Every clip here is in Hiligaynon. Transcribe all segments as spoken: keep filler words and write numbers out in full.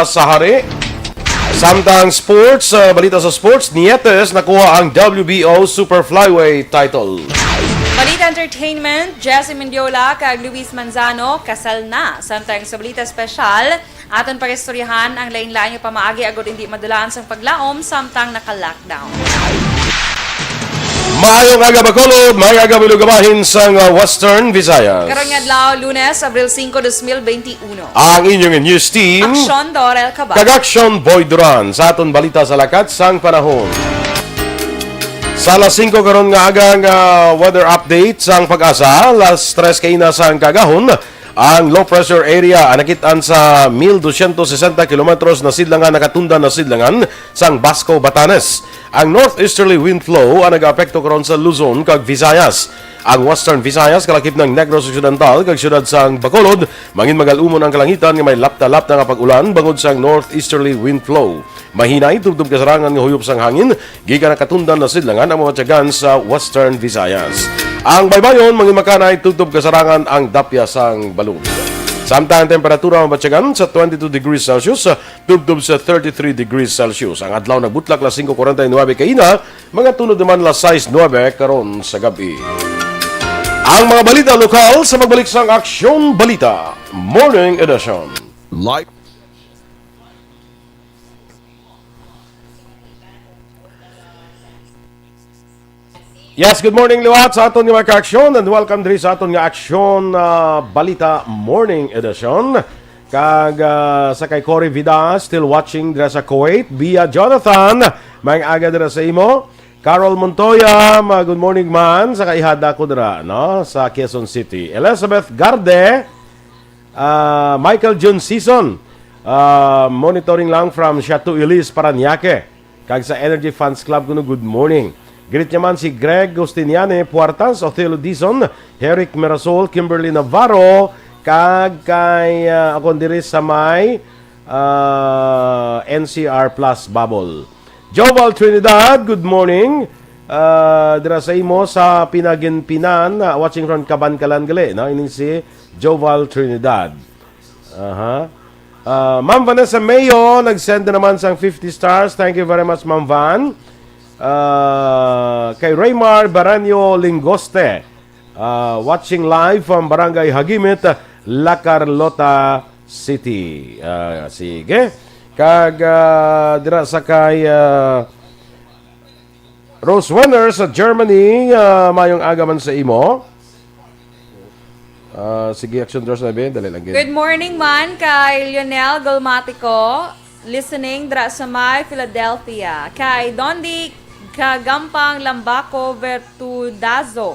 sa hari. Samtang sports, ah, balita sa sports, Nietes nakuha ang W B O Super Flyweight title. Balita entertainment, Jesse Mendiola kag Luis Manzano kasal na. Samtang sa balita special, aton pagistoryahan ang lain-lain nga pamaagi agud hindi madulaan sang paglaom samtang naka-lockdown. Maayong aga, Bacolod. Maayong aga, mga lugabahin sang, uh, Western Visayas. Karon nga adlaw, Lunes, Abril singko, dos mil benti uno. Ang inyong news team. Aksyon Dorel Cabal. Kag Aksyon Boy Duran sa aton balita sa lakat sang panahon. Sa alas singko karon nga aga nga weather update sang PAGASA, alas tres kaina sang kaagahon, ang low pressure area ang nakit-an sa mil dosyentos sesenta kilometros na sidlangan, nakatundan na sidlangan sang Basco, Batanes. Ang northeasterly wind flow ang nagaapekto karon sa Luzon kag Visayas. Ang Western Visayas, kalakip ng Negros Occidental kag siyudad sang Bacolod, mangin magal-umon ang kalangitan nga may lapta-lapta nga pag-ulan bangod sang northeasterly wind flow. Mahinay tubtob kasarangan nga huyop sang hangin gikan nakatundan na sidlangan ang mamatyagan sa Western Visayas. Ang baybayon, mangin makanay tubtob kasarangan ang dapya sang balod. Samtang ang temperatura mabatyagan sa twenty-two degrees Celsius, tubtob sa thirty-three degrees Celsius. Ang adlaw nagbutlak alas singko kuwarenta y nuebe kaina, mga tunod naman alas sais nuebe karon sa gabi. Ang mga balita lokal sa pagbalik sang Aksyon Balita Morning Edition. Live. Yes, good morning liwat sa aton nga mga ka-aksyon, and welcome diri sa aton nga Aksyon, ah, Balita Morning Edition. Kag, ah, sa kay Cory Vida, still watching dira sa Kuwait via Jonathan. Maayong aga dira sa imo. Carol Montoya, ma-, good morning man sa kaihada ko dira, no, sa Quezon City. Elizabeth Garde, ah, Michael Jun Season, ah, monitoring lang from Chateau Elise, Parañaque. Kag sa Energy Fans Club kuno, good morning. Greet niya man si Greg Justiniane Puertas, Othelio Dizon, Herrick Mirasol, Kimberly Navarro, kag kay, ah, akon diri sa may, ah, N C R Plus Bubble. Joval Trinidad, good morning. Ah, dira sa imo sa Pinaginpinan, ah, watching from Kabankalan gali, no? Ini si Joval Trinidad. Aha. Ah, Ma'am Vanessa Mayo, nag-send na naman sang fifty stars. Thank you very much, Ma'am Van. Ah, kay Raymar Baranyo Lingoste, ah, watching live from Barangay Hagimit, La Carlota City. Ah, sige. Kag, ah, dira sa kay, ah, Rose Wenner sa Germany, ah, maayong aga man sa imo. Ah, sige, Action Draws na, Ben. Dali lang, gid. Good morning man kay Lionel Golmatico, listening dra sa may Philadelphia. Kay Dondi Kagampang Lambaco Vertudazo.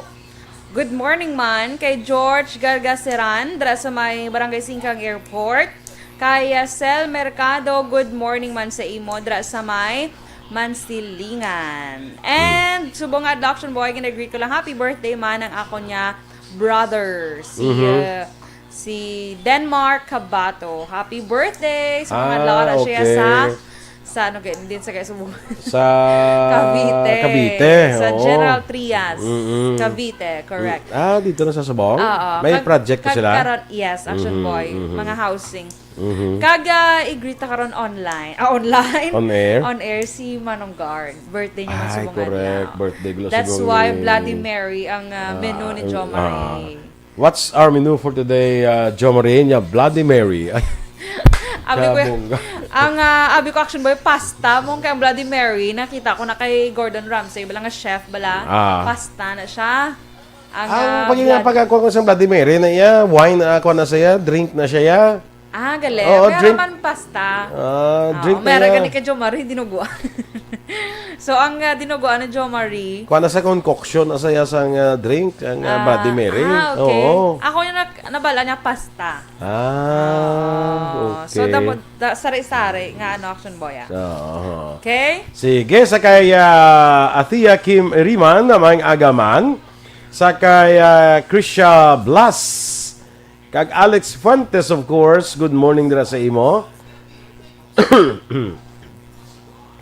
Good morning man kay George Gargaseran dra sa may Barangay Singkang Airport. Kay, ah, Sel Mercado, good morning man sa imo dra sa may Mansilingan. And subong nga adlaw, Action Boy, gina-greet ko lang, happy birthday man ang akon nga brother, si, Mhm. ah, si Denmark Cabato. Happy birthday! Sa mga Ah, adlaw na siya okay. sa, sa ano, kay, din sa kay subong. Sa Cavite. Cavite, Sa oo. General Trias, Mm-mm. Cavite, correct. Mm, ah, dito na sa Subong? Oo. May Kag-, project ko kag sila? karon, yes, Action Mhm, Boy. mhm. Mga housing. Mhm. Kag, ah, i-greet ta karon online. Ah, online? On air? On air si Manong Guard. Birthday niya man Ay, subong correct. adlaw. Birthday gula That's subong why ni Bloody Mary ang, ah, Ah, menu ni ah, Jo Marie. ah. What's our menu for today, ah, Jo Marie? Nya, Bloody Mary. Ay, Abi ko, kabongga. ang, ah, abi ko, Action Boy, pasta. Mong kay ang Bloody Mary, nakita ko na kay Gordon Ramsay, bala nga chef, bala. Ah. Pasta na siya. Ang, Ang ah, pag-, blood- pagkakuha ko sa Bloody Mary na iya, wine na ako na siya, drink na siya, ya. Ah, gali. Oo, Meron drink. man pasta. Ah, Oo, drink na meron iya. gani kay Jo Marie, dinuguan. So, ang, ah, dinuguan ni Jo Marie. Kuha na sa concoction na saya sang, ah, drink, ang, ah, Ah, Bloody Mary. ah, okay. Oo. Ako yung nak-, nabala niya pasta. Ah, Oo. So, okay. damo-, da-, sari-sari nga, ano, Action Boy, ah. Oo. Okay? Sige, sa kay, ah, Athea Kim Riman, namang agaman. Sa kay, ah, Krisha Blas. Kag Alex Fuentes, of course, good morning dira sa imo.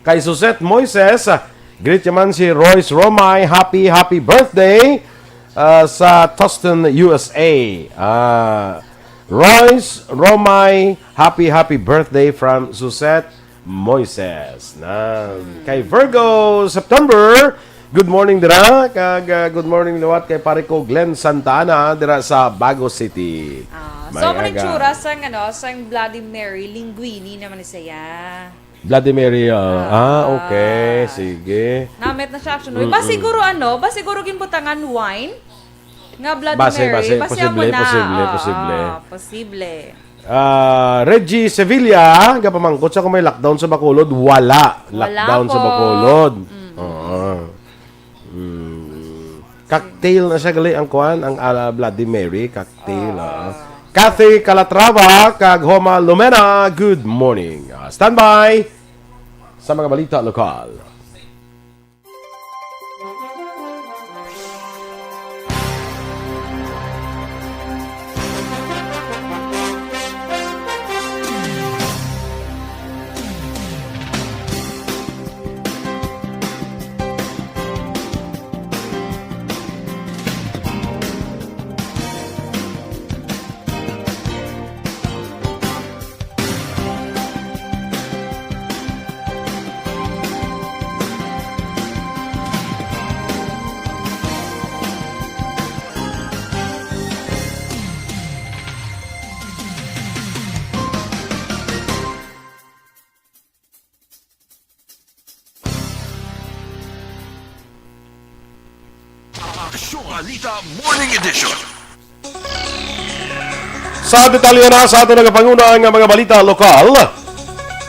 Kay Suzette Moises, ah, greet naman si Royce Romay, happy, happy birthday, ah, sa Tustin, U S A. Ah, Royce Romay, happy, happy birthday from Suzette Moises. Na, kay Virgo September, good morning dira, kag, ah, good morning liwat kay pare ko Glenn Santa Ana dira sa Bago City. Ah, May so, ako aga. Tsura sang, ano, sang Bloody Mary, linguine naman ni saya. Bloody Mary, ah. Ah, Ah. okay. Sige. Namit na siya, actually. Mm-mm. Ba siguro, ano, ba siguro ginbutangan wine? Nga Bloody Base, Mary, base. base Posible, amo na. posible, Oo, posible. posible. Ah, Reggie Sevilla, gapamangkot sa kung may lockdown sa Bacolod. Wala. Wala Lockdown sa po. Bacolod. Mm. Oo. Mm. Cocktail na siya gali ang kuan, ang, ah, Bloody Mary cocktail, Oo. ah. Kathy Calatrava kag Homa Lumena, good morning. Ah, standby sa mga balita lokal. Aksyon Balita Morning Edition. Sa detalye na sa ato nagapanguna nga mga balita lokal,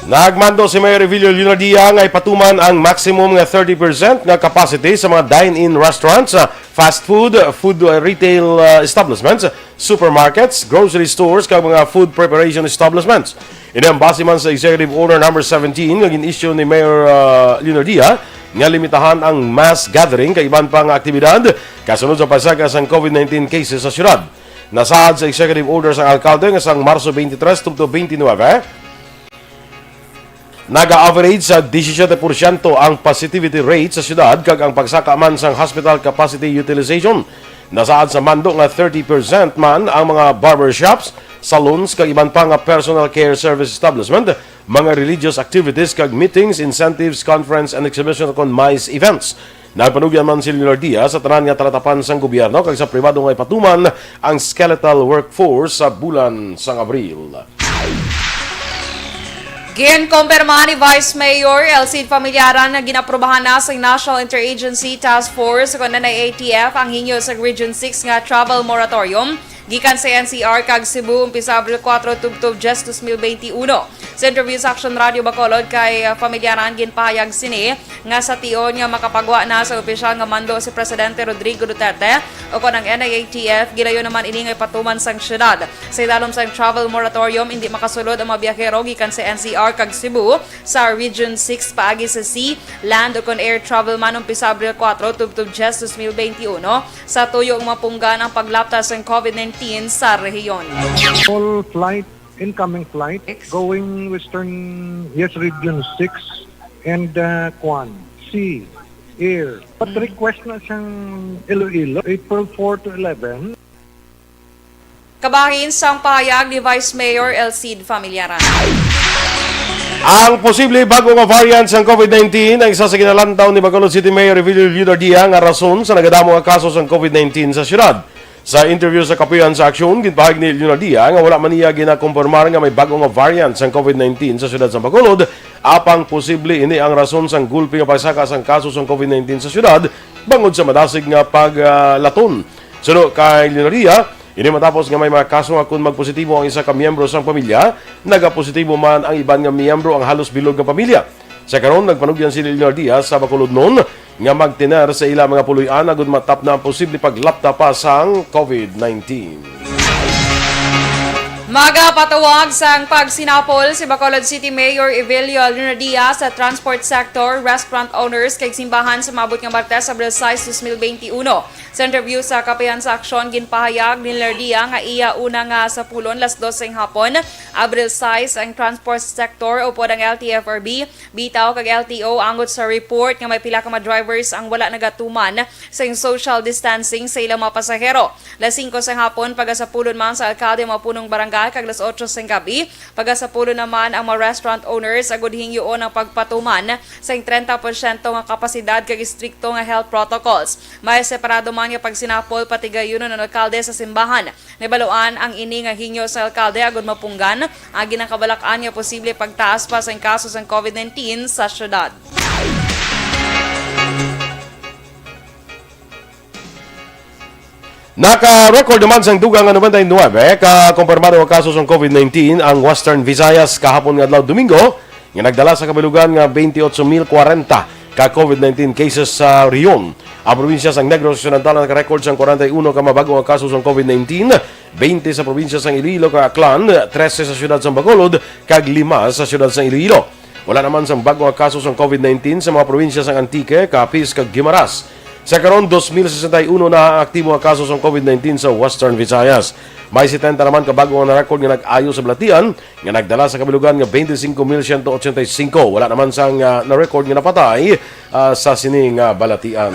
nagmando si Mayor Evilio Leonardia nga ipatuman ang maximum nga thirty percent nga capacity sa mga dine-in restaurants, ah, fast food, food, ah, retail, ah, establishments, supermarkets, grocery stores, kag mga food preparation establishments. Ini ang base man sa Executive Order number seventeen nga gin-issue ni Mayor, ah, Leonardia nga limitahan ang mass gathering kag iban pa nga aktibidad kasunod sa pagsaka sang covid nineteen cases sa syudad. Nasaad sa Executive Order sang alkalde nga sang Marso twenty-three tubtob twenty-nine, naga-average sa disisiete porsyento ang positivity rate sa syudad kag ang pagsaka man sang hospital capacity utilization. Nasaad sa mando nga thirty percent man ang mga barbershops, salons, kag iban pa nga personal care service establishment, mga religious activities kag meetings, incentives, conference and exhibition kon MICE events. Nagpanugyan man si Leonardia sa tanan nga talatapan sang gobyerno kag sa pribado nga ipatuman ang skeletal workforce sa bulan sang Abril. Ginkumpirma ni Vice Mayor Elcid Familiaran nga ginaprobahan na sa National Interagency Task Force, kon N I A T F, ang hinyo sa Region six nga travel moratorium gikan sa N C R kag Cebu umpisa Abril kuwatro tubtob dyes, dos mil benti uno. Sa interview sa Action Radio Bacolod kay, uh, Familiaran, ginpahayag sini nga sa tion nga makapagwa na sa opisyal nga mando si Presidente Rodrigo Duterte, o kon ang N I A T F, gilayon naman ini nga ipatuman sang syudad. Sa idalom sang travel moratorium, indi makasulod ang mga biyahero gikan sa N C R kag Cebu sa Region six paagi sa sea, land, o kon air travel man umpisa Abril kuwatro tubtob dyes, dos mil benti uno, sa tuyo nga mapunggan ang paglapta sang covid nineteen sa rehiyon. All flight, incoming flight, Ex- going Western, yes, Region six, and, uh, Kwan, sea, air. But Mm. request na siyang Iloilo, April four to eleven. Kabahin sang pahayag ni Vice Mayor Elcid Familiaran. Ang posible bag-o nga variant sang covid nineteen ang isa sa ginalantaw ni Bacolod City Mayor Evilio Leonardia nga rason sa nagadamo nga kaso sang covid nineteen sa syudad. Sa interview sa Kapuyan sa Aksyon, ginpahayag ni Leonardia nga wala man niya ginakumpirmar nga may bag-o nga variant sang covid nineteen sa syudad sa Bacolod, apang posible ini ang rason sang gulpi nga pagsaka sang kaso sang covid nineteen sa syudad bangod sa madasig nga paglaton. Suno kay Leonardia, ini matapos nga may mga kaso nga kon magpositibo ang isa ka miyembro sang pamilya, nagapositibo man ang iban nga miyembro ang halos bilog nga pamilya. Sa karon, nagpanugyan si Leonardia sa Bacolodnon nga magtener sa ila mga puloy-an agud matapna ang posible paglapta pa sang covid nineteen. Magapatawag sang pagsinapol si Bacolod City Mayor Evelio Lunardia sa transport sector, restaurant owners, kag simbahan sa maabot nga Martes, Abril sais, dos mil benti uno. Sa interview sa Kapihan sa Aksyon, ginpahayag ni Lunardia nga iya una nga sapulon las dos sing hapon, Abril sais, ang transport sector upod ang L T F R B. Bitaw kag L T O angot sa report nga may pila ka mga drivers ang wala nagatuman sa social distancing sa ilang mga pasahero. Las singko sa hapon, pagasapulon man sa alkalde ang mga punong barangay, kag las otso sa gabi, pagasapulon naman ang mga restaurant owners agud hingyoon ang pagpatuman sa treinta porsyento nga kapasidad kag istrikto nga health protocols. May separado man nga pagsinapol patigayunon ang alkalde sa simbahan. Nabaluan ang ini nga hingyo sa alkalde agud mapunggan ang ginakabalak-an nga posible pagtaas pa sang kaso sang COVID nineteen sa syudad. Naka-record naman sang dugang nga nobenta y nuebe ka kumpirmado nga kaso sang COVID nineteen ang Western Visayas kahapon nga adlaw Domingo, nga nagdala sa kabilugan nga twenty-eight mil kwarenta ka COVID nineteen cases sa rehiyon. Ang probinsya sang Negros Occidental naka-record sang kwarenta y uno ka mga bag-o nga kaso sang COVID nineteen, twenty sa probinsya sang Iloilo kag Aklan, trese sa siyudad sang Bacolod, kag lima sa siyudad sang Iloilo. Wala naman sang bag-o nga kaso sang COVID nineteen sa mga probinsya sang Antique, Capiz, kag Guimaras. Sa karon, dos mil sesenta y uno na ang aktibo nga kaso sang COVID nineteen sa Western Visayas. May setenta naman ka bag-o nga na-record nga nag-ayo sa balatian, nga nagdala sa kabilugan nga twenty-cinco mil ciento ochenta y cinco. Wala naman sang, ah, na-record nga napatay, ah, sa sini nga balatian.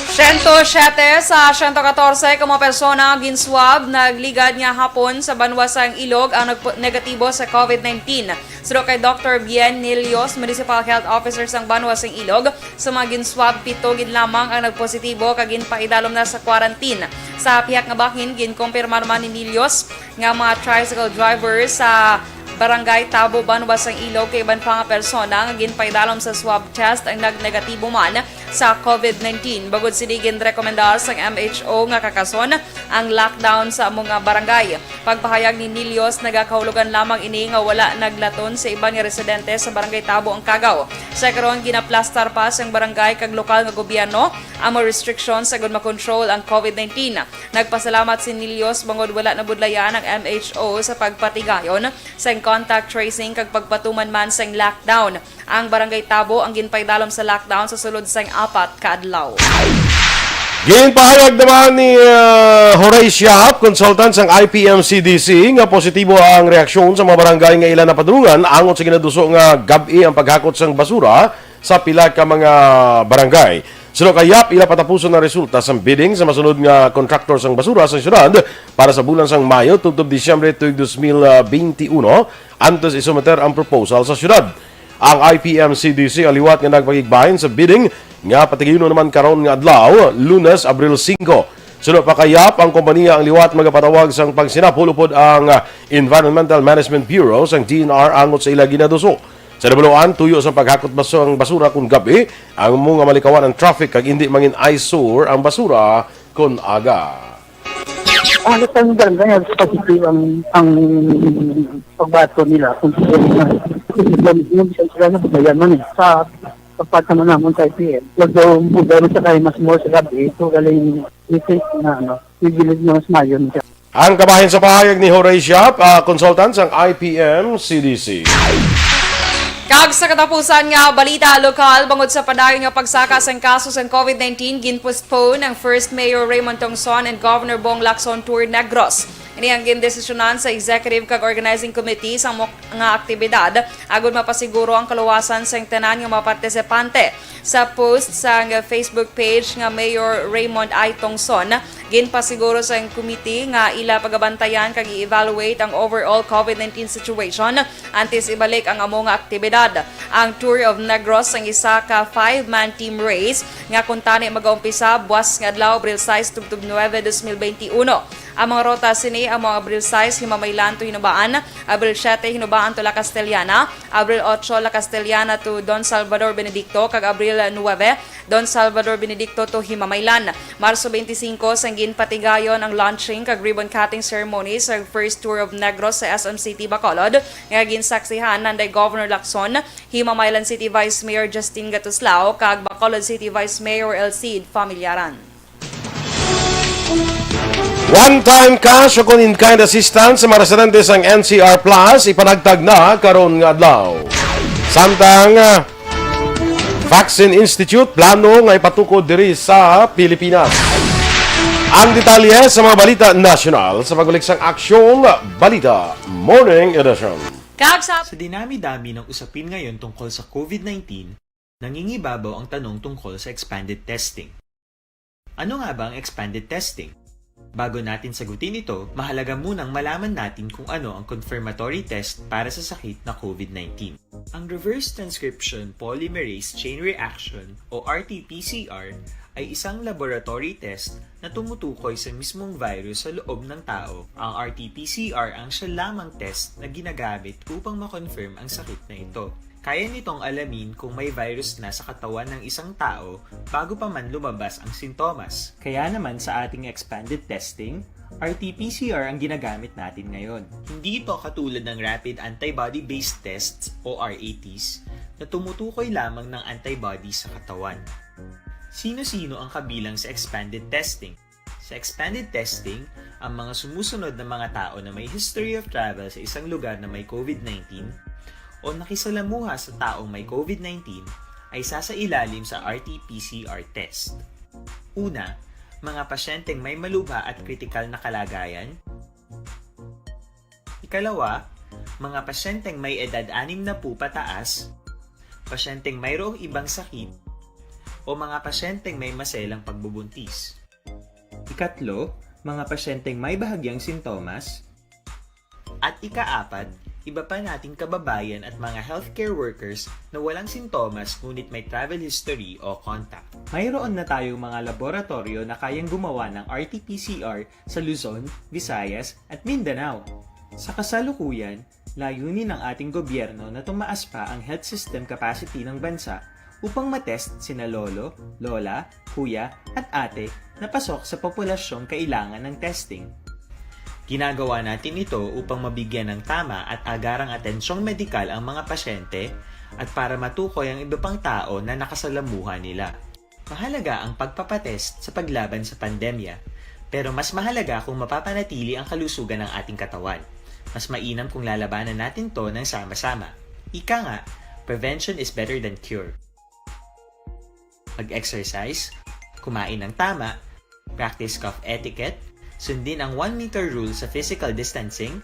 Siyento siyete sa siyento katorse ka mga persona ang ginswab nagligad nga hapon sa banwa sang Ilog ang nagpo-, negatibo sa COVID nineteen. Suno kay Doktor Bien Nilios, Municipal Health Officer sang banwa sang Ilog, sa mga ginswab, pito gid lamang ang nagpositibo kag ginpaidalom na sa quarantine. Sa pihak nga bahin, ginkumpirma naman ni Nilios nga mga tricycle driver sa Barangay Tabo, banwa sang Ilog, kag iban pa nga persona nga ginpaidalom sa swab test ang nagnegatibo man sa COVID nineteen. Bangod sini, ginrekomendar sang M H O nga kakason ang lockdown sa amo nga barangay. Pagpahayag ni Nilios, nagakahulogan lamang ini nga wala naglaton sa iban nga residente sa Barangay Tabo ang Cagao. Sa karon, ginaplastar pa sang barangay kag lokal nga gobyerno ang mga restrictions agud makontrol ang COVID nineteen. Nagpasalamat si Nilios bangod wala nabudlayan ang M H O sa pagpatigayon sang contact tracing kag pagpatuman man sang lockdown. Ang Barangay Tabo ang ginpaidalom sa lockdown sa sulod sang apat ka adlaw. Ginpahayag naman ni, ah, Horace Yap, consultant sang I P M C D C, nga positibo ang reaksyon sa mga barangay nga ila napadulungan angot sa ginaduso nga gab-i ang paghakot sang basura sa pila ka mga barangay. Suno kay Yap, ila patapuson ang resulta sang bidding sa masunod nga kontraktor sang basura sa syudad para sa bulan sang Mayo tubtob Disyembre tuig dos mil benti uno, antes isumiter ang proposal sa syudad. Ang I P M C D C ang liwat nga nagpakigbahin sa bidding nga patigayunon naman karon nga adlaw, Lunes, Abril singko. Suno pa kay Yap, ang kompanya ang liwat magapatawag sang pagsinapol upod ang, ah, Environmental Management Bureau sang D N R angot sa ila ginaduso. Sa nabaluan, tuyo sa paghakot baso ang basura kon gab-i, ang amo nga malikawan ang traffic kag indi mangin eyesore ang basura kon aga. Ang isang barangay, positive ang, ang pagbato nila. Kung sila na, sila mismo, bisan sila na, bugayan man eh. Sa pagpatama namon sa I P M, although bugayan sa kayo mas more sa gabi, ito galing, ito na ano, privilege na mas mayon siya. Ang kabahin sa pahayag ni Horace Yap, ah, consultant sang I P M C D C. Kag sa katapusan nga balita lokal, bangod sa padayon nga pagsaka sang kaso sang COVID nineteen, ginpostpone ang First Mayor Raymond Tongson and Governor Bong Lacson tour Negros. Ini ang gindesisyonan sa Executive kag Organizing Committee sang mo-, nga aktibidad agud mapasiguro ang kaluwasan sang tanan nga mga partisipante. Sa post sang Facebook page nga Mayor Raymond I. Tongson, ginpasiguro sang committee nga ila pagabantayan kag i-evaluate ang overall COVID nineteen situation antes ibalik ang amo nga aktibidad. Ang Tour of Negros ang isa ka five-man team race nga kuntani magaumpisa buas nga adlaw, Abril sais tubtob nuebe, dos mil benti uno. Ang mga rota sini amo ang Abril sais, Himamaylan to Hinubaan, Abril siete, Hinubaan to La Castellana, Abril ocho, La Castellana to Don Salvador Benedicto, kag Abril nuebe, Don Salvador Benedicto to Himamaylan. Marso benti singko, sang ginpatigayon ang launching kag ribbon cutting ceremony sa first tour of Negros sa S M City, Bacolod, nga ginsaksihan nanday Governor Lacson, Himamaylan City Vice Mayor Justin Gatuslao, kag Bacolod City Vice Mayor Elcid Familiaran. One-time cash o kung in-kind assistance sa mga residente sang N C R Plus ipanagtag na karon nga adlaw. Samtang, ah, Vaccine Institute plano nga ipatukod diri sa Pilipinas. Ang detalye sa mga balita nasyonal sa pag-ulik sang Aksyong Balita Morning Edition. Kag sa Sa dinami-dami ng usapin ngayon tungkol sa COVID nineteen, nangingibabaw ang tanong tungkol sa expanded testing. Ano nga ba ang expanded testing? Bago natin sagutin ito, mahalaga munang malaman natin kung ano ang confirmatory test para sa sakit na COVID nineteen. Ang reverse transcription polymerase chain reaction o R T P C R ay isang laboratory test na tumutukoy sa mismong virus sa loob ng tao. Ang R T P C R ang siya lamang test na ginagamit upang ma-confirm ang sakit na ito. Kaya nitong alamin kung may virus na sa katawan ng isang tao bago pa man lumabas ang sintomas. Kaya naman sa ating expanded testing, R T P C R ang ginagamit natin ngayon. Hindi ito katulad ng rapid antibody-based tests o R A Ts na tumutukoy lamang ng antibody sa katawan. Sino-sino ang kabilang sa expanded testing? Sa expanded testing, ang mga sumusunod na mga tao na may history of travel sa isang lugar na may COVID nineteen o nakisalamuha sa taong may COVID nineteen ay sasailalim sa R T P C R test. Una, mga pasyenteng may malubha at kritikal na kalagayan. Ikalawa, mga pasyenteng may edad anim na po pataas, pasyenteng mayroong ibang sakit, o mga pasyenteng may maselang pagbubuntis. Ikatlo, mga pasyenteng may bahagyang sintomas. At ikaapat, iba pa nating kababayan at mga healthcare workers na walang sintomas ngunit may travel history o contact. Mayroon na tayong mga laboratoryo na kayang gumawa ng R T P C R sa Luzon, Visayas, at Mindanao. Sa kasalukuyan, layunin ng ating gobyerno na tumaas pa ang health system capacity ng bansa upang matest sina lolo, lola, kuya, at ate na pasok sa populasyong kailangan ng testing. Ginagawa natin ito upang mabigyan ng tama at agarang atensyong medikal ang mga pasyente at para matukoy ang iba pang tao na nakasalamuha nila. Mahalaga ang pagpapatest sa paglaban sa pandemya, pero mas mahalaga kung mapapanatili ang kalusugan ng ating katawan. Mas mainam kung lalabanan natin 'to ng sama-sama. Ika nga, prevention is better than cure. Mag-exercise, kumain ng tama, practice cough etiquette, sundin ang one meter rule sa physical distancing,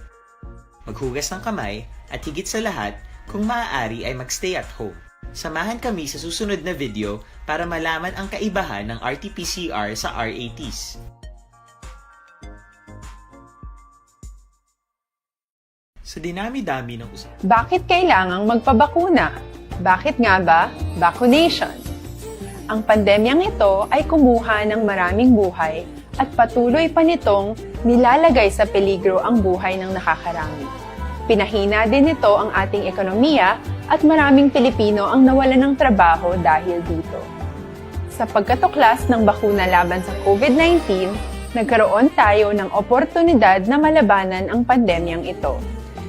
maghugas ng kamay, at higit sa lahat, kung maaari ay mag-stay at home. Samahan kami sa susunod na video para malaman ang kaibahan ng R T P C R sa R A Ts. Sa dinami-dami ng usap. Bakit kailangang magpabakuna? Bakit nga ba vaccination? Ang pandemyang ito ay kumuha ng maraming buhay at patuloy pa nitong nilalagay sa peligro ang buhay ng nakakarami. Pinahina din nito ang ating ekonomiya at maraming Pilipino ang nawalan ng trabaho dahil dito. Sa pagkatuklas ng bakuna laban sa COVID nineteen, nagkaroon tayo ng oportunidad na malabanan ang pandemyang ito.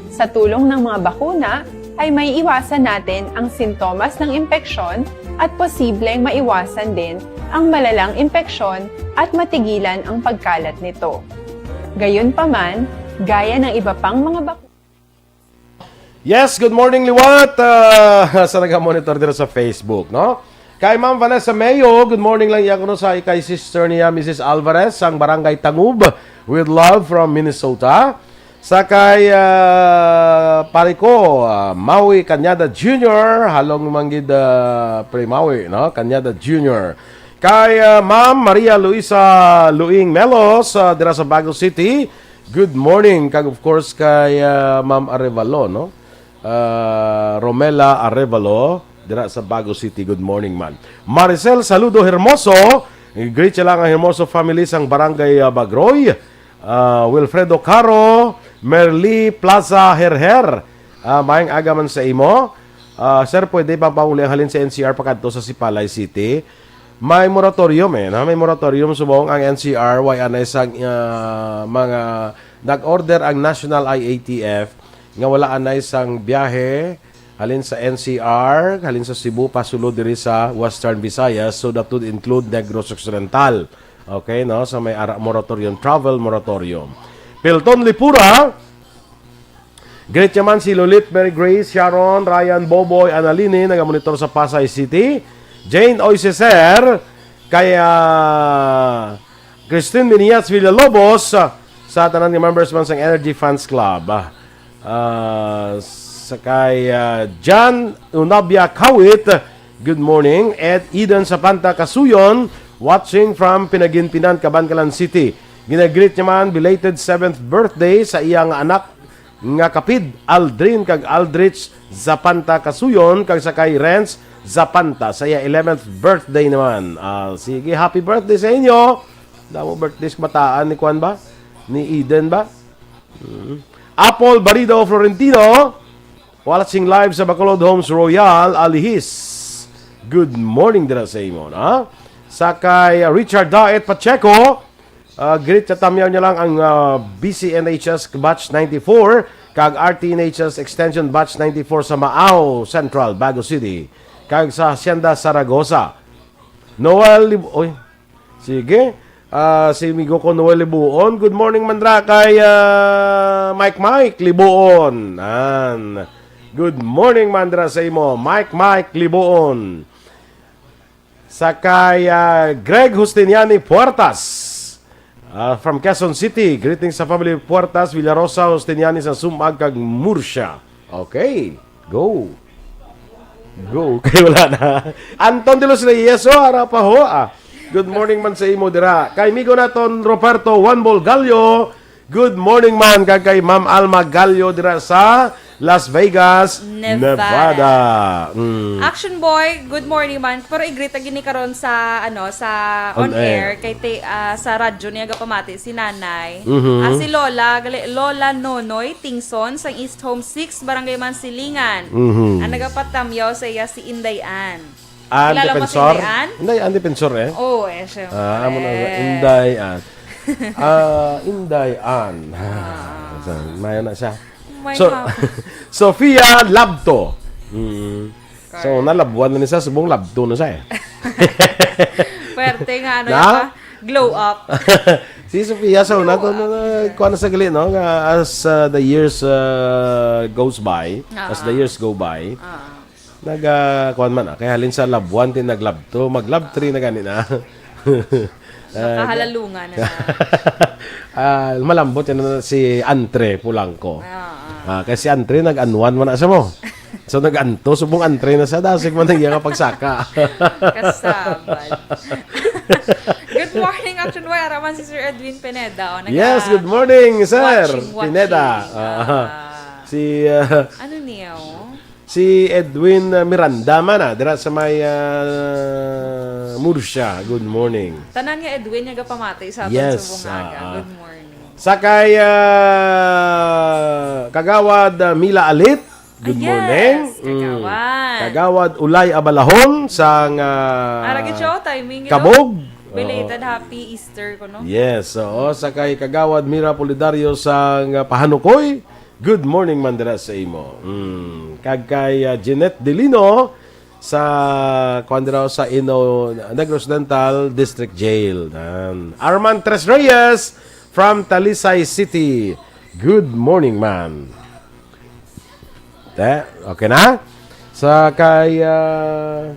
Sa tulong ng mga bakuna, ay may iwasan natin ang sintomas ng impeksyon at posibleng maiwasan din ang malalang impeksyon at matigilan ang pagkalat nito. Gayunpaman, gaya ng iba pang mga bakuna, Yes, good morning, liwat. Ah, sa naga-monitor dito sa Facebook, no? Kay Ma'am Vanessa Mayo, good morning lang iya kuno sa kay sister niya, Missus Alvarez, sang Barangay Tangub, with love from Minnesota. Sa kay, ah, pare ko, ah, Maui Cañada Junior, halong manggid, ah, pre Maui, no? Cañada Junior. Kay, ah, Ma'am Maria Luisa Luing Melos, ah, dira sa Bago City, good morning. Kag of course kay, ah, Ma'am Arevalo, no? Ah, Romela Arevalo, dira sa Bago City, good morning man. Maricel Saludo Hermoso, greet siya lang ang Hermoso family sang Barangay, ah, Bagroy. Ah, Wilfredo Caro, Merly Plaza Herher, ah, maayong aga man sa imo. Ah, sir, pwede ba pauli ang halin sa N C R pakadto sa Sipalay City? May moratorium eh, no? May moratorium subong ang N C R, way anay sang, ah, mga nag-order ang National I A T F nga wala anay sang biyahe halin sa N C R, halin sa Cebu, pasulod diri sa Western Visayas, so that would include Negros Occidental. Okay, no? Sa may ara moratorium, travel moratorium. Pilton Lipura, greet niya man si Lolit, Mary Grace, Sharon, Ryan, Boboy, Annalini, nagamonitor sa Pasay City. Jane Oiseser, kay, ah, Christine Minias Villalobos, ah, sa tanan nga members man sang Energy Fans Club. Ah, sa kay, ah, John Unabia Kawit, good morning. Ed Eden Sapanta Kasuyon, watching from Pinaginpinan, Kabankalan City. Ginagreet niya man belated seventh birthday sa iya nga anak nga kapid, Aldrin kag Aldrich Zapanta Kasuyon, kag sa kay Renz Zapanta sa iya eleventh birthday naman. Ah, sige, happy birthday sa inyo. Damo birthdays bataan ni kuan ba? Ni Eden ba? Mm. Apple Barido Florentino, watching live sa Bacolod Homes Royal, Alihis. Good morning dira sa imo, na? Sa kay, uh, Richard Daet Pacheco, uh, greet sa tamyaw niya lang ang, uh, B C N H S Batch ninety-four kag R T N H S Extension Batch ninety-four sa Maao Central, Bago City, kag sa Hacienda Zaragoza. Noel Lib-, oy, sige. Ah, si amigo ko Noel Libuon. Good morning man dira kay, ah, Mike Mike Libuon. An. Good morning man dira sa imo, Mike Mike Libuon. Sa kay, ah, Greg Justiniani Puertas. Ah, from Quezon City, greetings sa family Puertas, Villarosa, Justiniani sa Sumag kag Murcia. Okay, go. Go. Kay wala na. Anton de los Reyes, oh, ara pa ho, ah. Good morning man sa imo dira. Kay migo naton Roberto Juan Bolgallo, good morning man. Kag kay Ma'am Alma Gallo dira sa Las Vegas, Nevada. Nevada. Mm. Action Boy, good morning man. Pero i-greet lagi ni karon sa, ano, sa On on air. Air. Kay ti-, ah, sa radyo niya gapamati si Nanay. Mhm. Ah, si Lola, gali-, Lola Nonoy Tingson sang East Home six, Barangay Mansilingan. Mhm. Ang nagapatamyaw sa iya si Inday Ann. An Kilala mo si Defensor? Inday Ann? Inday Ann Defensor, eh. Oo, eh, syempre. Ah, amo na, Inday Ann. Ah, Inday Ann. Ah. Sa, mayo na siya. May So, hapon. Sofia Labto. Mm. So, Correct. Nalabuan na ni siya, subong labto na siya, eh. Pwerte nga, ano Na? Yun pa? Glow up. Si Sofia, so, Glow nato up. Na, na, kuha na sa gali, no? Nga, as, uh, the years, uh, goes by, as the Ah. years go by, Ah. nag, ah, kuwan man, ah, kay halin sa labuan, ti naglabto, maglab three na gani na. Ah, Nakahalalungan na na. Ah, malambot yan na si Antre Pulangko. Ah, ah. Ah, kay si Antre nag-anuan man na siya mo. So, nag-anto, subong Antre na siya, dasig man ang iya nga pagsaka. Kasabal. Good morning, Action Boy. Araman si Sir Edwin Pineda, oh, naga- Yes, good morning, sir. Watching, watching. Pineda. Ah. Ah. Si, ah, Ano niya, oh? Si Edwin, uh, Miranda man, ah, dira sa may, uh, Murcia. Good morning. Tanan nga Edwin nga gapamati sa aton Yes, sa bungaga. Ah, ah. Good morning. Sa kay, uh, Kagawad, uh, Mila Alit. Good Ah, yes, morning. Mm. Kagawad. Kagawad Ulay Abalahon sang, uh, Ara gid siya, oh, timing, you know? Kabog. Belated Oo. Happy Easter ko, no? Yes, oo. Sa kay Kagawad Mira Polidario sang, uh, Pahanukoy. Good morning man dira sa imo. Mm. Kag kay, ah, Jeanette Delino sa, kuwan dira sa Ino, Negros Oriental District Jail. Nan. Arman Tres Reyes from Talisay City. Good morning, man. Te, okay na? Sa kay, ah,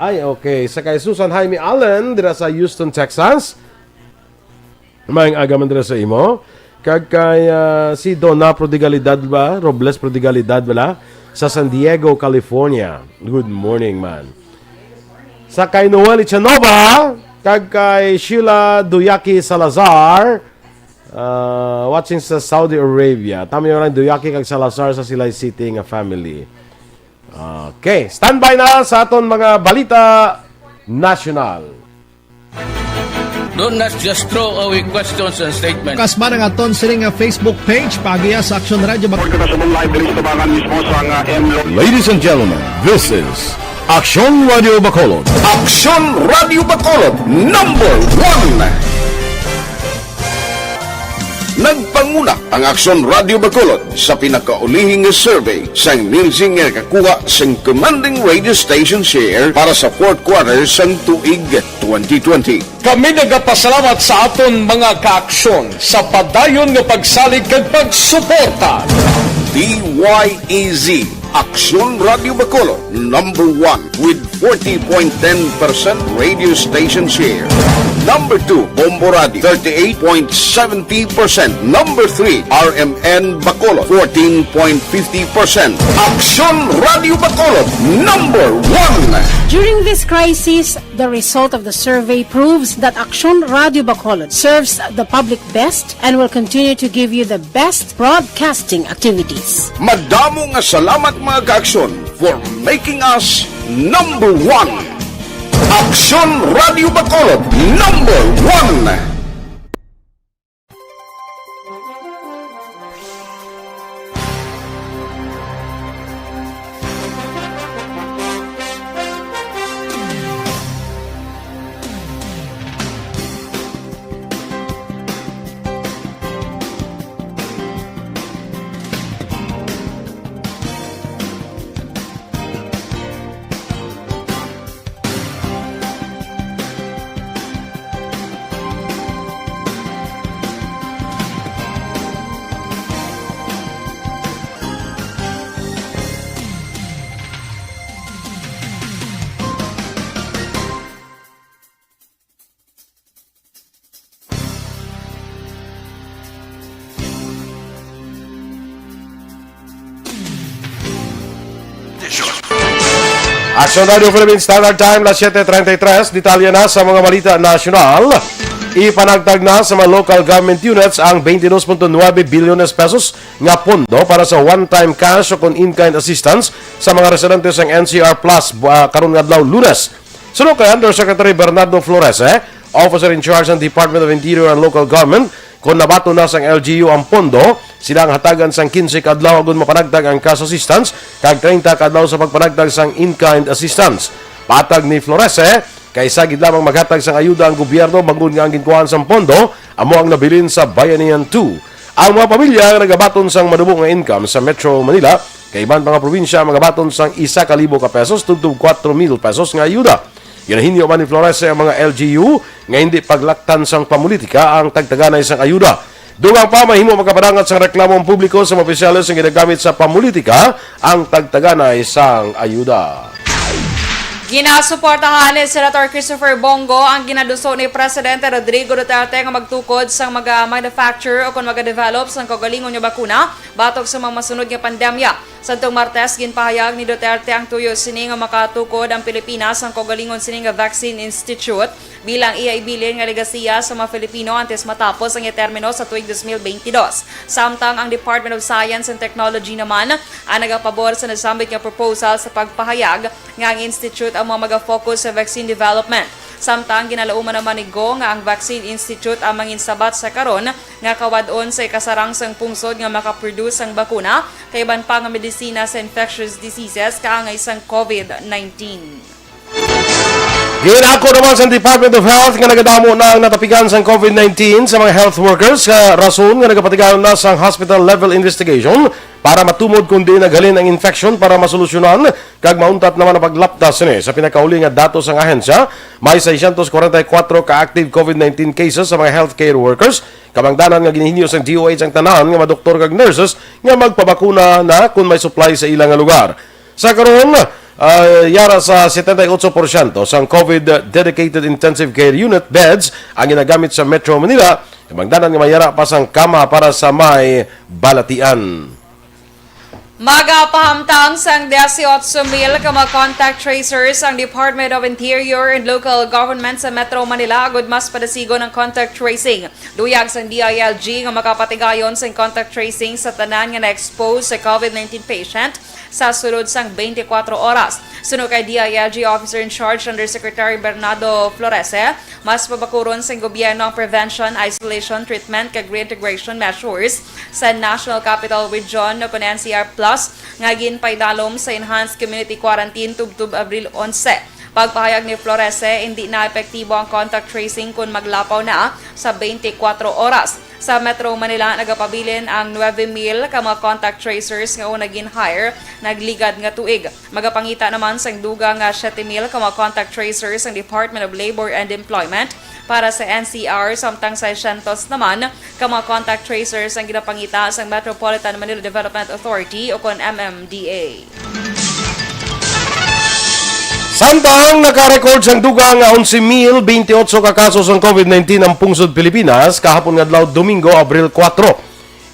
ay, okay. Sa kay Susan Jaime Allen dira sa Houston, Texas. Maayong aga man dira sa imo. Kag kay, ah, si Donna Prodigalidad ba? Robles Prodigalidad bala? Sa San Diego, California. Good morning, man. Sa kay Noel Ichanova, kag kay Sheila Duyaki Salazar, ah, watching sa Saudi Arabia. Tama yun lang, Duyaki kag Salazar sa Silay City nga family. Okay, standby na sa aton mga balita nasyonal. Don't not just throw away questions and statements. Kasman ang aton sini nga Facebook page, paagiha sa Aksyon Radio Bac- Report ko na sa live diri sa Tubangan mismo sa nga M Lo- Ladies and gentlemen, this is Aksyon Radio Bacolod. Aksyon Radio Bacolod, number one. Nagpanguna ang Aksyon Radio Bacolod sa pinakaulihi nga survey sang Nielsen nga nakakuha sang commanding radio station share para sa fourth quarter sang tuig twenty twenty. Kami nagapasalamat sa aton mga kaaksyon sa padayon nga pagsalig kag pagsuporta. D Y E Z, Aksyon Radio Bacolod, number one with forty point ten percent radio station share. Number two, Bombo Radio, thirty-eight point seventy percent. Number three, R M N Bacolod, fourteen point fifty percent. Aksyon Radio Bacolod, number one. During this crisis, the result of the survey proves that Aksyon Radio Bacolod serves the public best and will continue to give you the best broadcasting activities. Madamo nga salamat, mga kaaksyon, for making us number one. Aksyon Radio Bacolod, number one. Aksyon Radio Philippine Standard Time, las siete treinta y tres. Detalye na sa mga balita nasyonal. Ipanagtag na sa mga local government units ang twenty-two point nine bilyones pesos nga pondo para sa one-time cash o kon in-kind assistance sa mga residente sang N C R Plus, ah, karon nga adlaw, Lunes. Suno kay Undersecretary Bernardo Flores, eh, Officer in Charge ng Department of Interior and Local Government, kon nabaton na sang L G U ang pondo, sila ang hatagan sang quince ka adlaw agud mapanagtag ang cash assistance kag treinta ka adlaw sa pagpanagtag sang in-kind assistance. Patag ni Flores, eh, kaysa gid lamang maghatag sang ayuda ang gobyerno bangod nga ang ginkuhaan sang pondo amo ang nabilin sa Bayanihan two. Ang mga pamilya nga nagabaton sang manubo nga income sa Metro Manila kag iban pa nga probinsya magabaton sang isa ka libo ka pesos tubtob kuwatro mil pesos nga ayuda. Ginahinyo man ni Flores ang mga L G U nga hindi paglaktan sang pamulitika ang tagtaganay sang ayuda. Dugang pa, mahimo makapadangat sang reklamo ang publiko sa mga opisyales nga ginagamit sa pamulitika ang tagtaganay sang ayuda. Ginasuportahan ni Senator Christopher Bong Go ang ginaduso ni Presidente Rodrigo Duterte nga magtukod sang mga manufacture o kon magadevelop sang kaugalingon nga bakuna batok sa mga masunod nga pandemya. Sadtong Martes, ginpahayag ni Duterte ang tuyo sini nga makatukod ang Pilipinas sang kaugalingon sini nga vaccine institute bilang iya ibilin nga legasiya sa mga Filipino antes matapos ang iya termino sa tuig dos mil bentidós. Samtang ang Department of Science and Technology naman ang nagapabor sa nasambit nga proposal sa pagpahayag nga ang institute ang mga maga-focus sa vaccine development. Samtang ginalauman naman ni Go nga ang Vaccine Institute ang manginsabat sa karon nga kawad-on sa ikasarang sang pungsod nga makaproduce sang bakuna kag iban pa nga medisina sa infectious diseases kaangay sang COVID nineteen. Ginako naman sa Department of Health nga nagadamo na ang natapigan sang COVID nineteen sa mga health workers, sa rason nga nagapatigayon na sang hospital level investigation para matumod kung diin naghalin ang infection para masolusyonan kag mauntat naman ang paglaptas sini. Sa pinakauli nga datos sang ahensya, may seiscientos cuarenta y cuatro ka active COVID nineteen cases sa mga healthcare workers, kabangdanan nga ginahinyo sang D O H ang tanan nga mga doktor kag nurses nga magpabakuna na kon may supply sa ila nga lugar. Sa karon, ah, yara sa setenta y ocho porsyento sang COVID dedicated intensive care unit beds ang ginagamit sa Metro Manila, kabangdanan nga may yara pa sang kama para sa may balatian. Magapahamtang sang dieciocho mil ka mga contact tracers ang Department of Interior and Local Government sa Metro Manila agud mas padasigon ang contact tracing. Luyag sang D I L G nga makapatigayon sang contact tracing sa tanan nga na-expose sa COVID nineteen patient sa sulod sang twenty-four oras. Suno kay D I L G Officer in Charge Undersecretary Bernardo Florese, mas pabakuron sang gobyerno ang prevention, isolation, treatment, kag reintegration measures sa National Capital Region o kon N C R Plus nga ginpaidalom sa enhanced community quarantine tubtob Abril onse. Pagpahayag ni Florese, hindi na epektibo ang contact tracing kon maglapaw na sa twenty-four oras. Sa Metro Manila, nagapabilin ang nuebe mil ka mga contact tracers nga una gin-hire nagligad nga tuig. Magapangita naman sang dugang nga siyete mil ka mga contact tracers ang Department of Labor and Employment para sa N C R, samtang seiscientos naman ka mga contact tracers ang ginapangita sang Metropolitan Manila Development Authority o kon M M D A. Samtang naka-record sang dugang nga onse mil bentiocho ka kaso sang covid nineteen ang pungsod Pilipinas kahapon nga adlaw, Domingo, Abril kuwatro.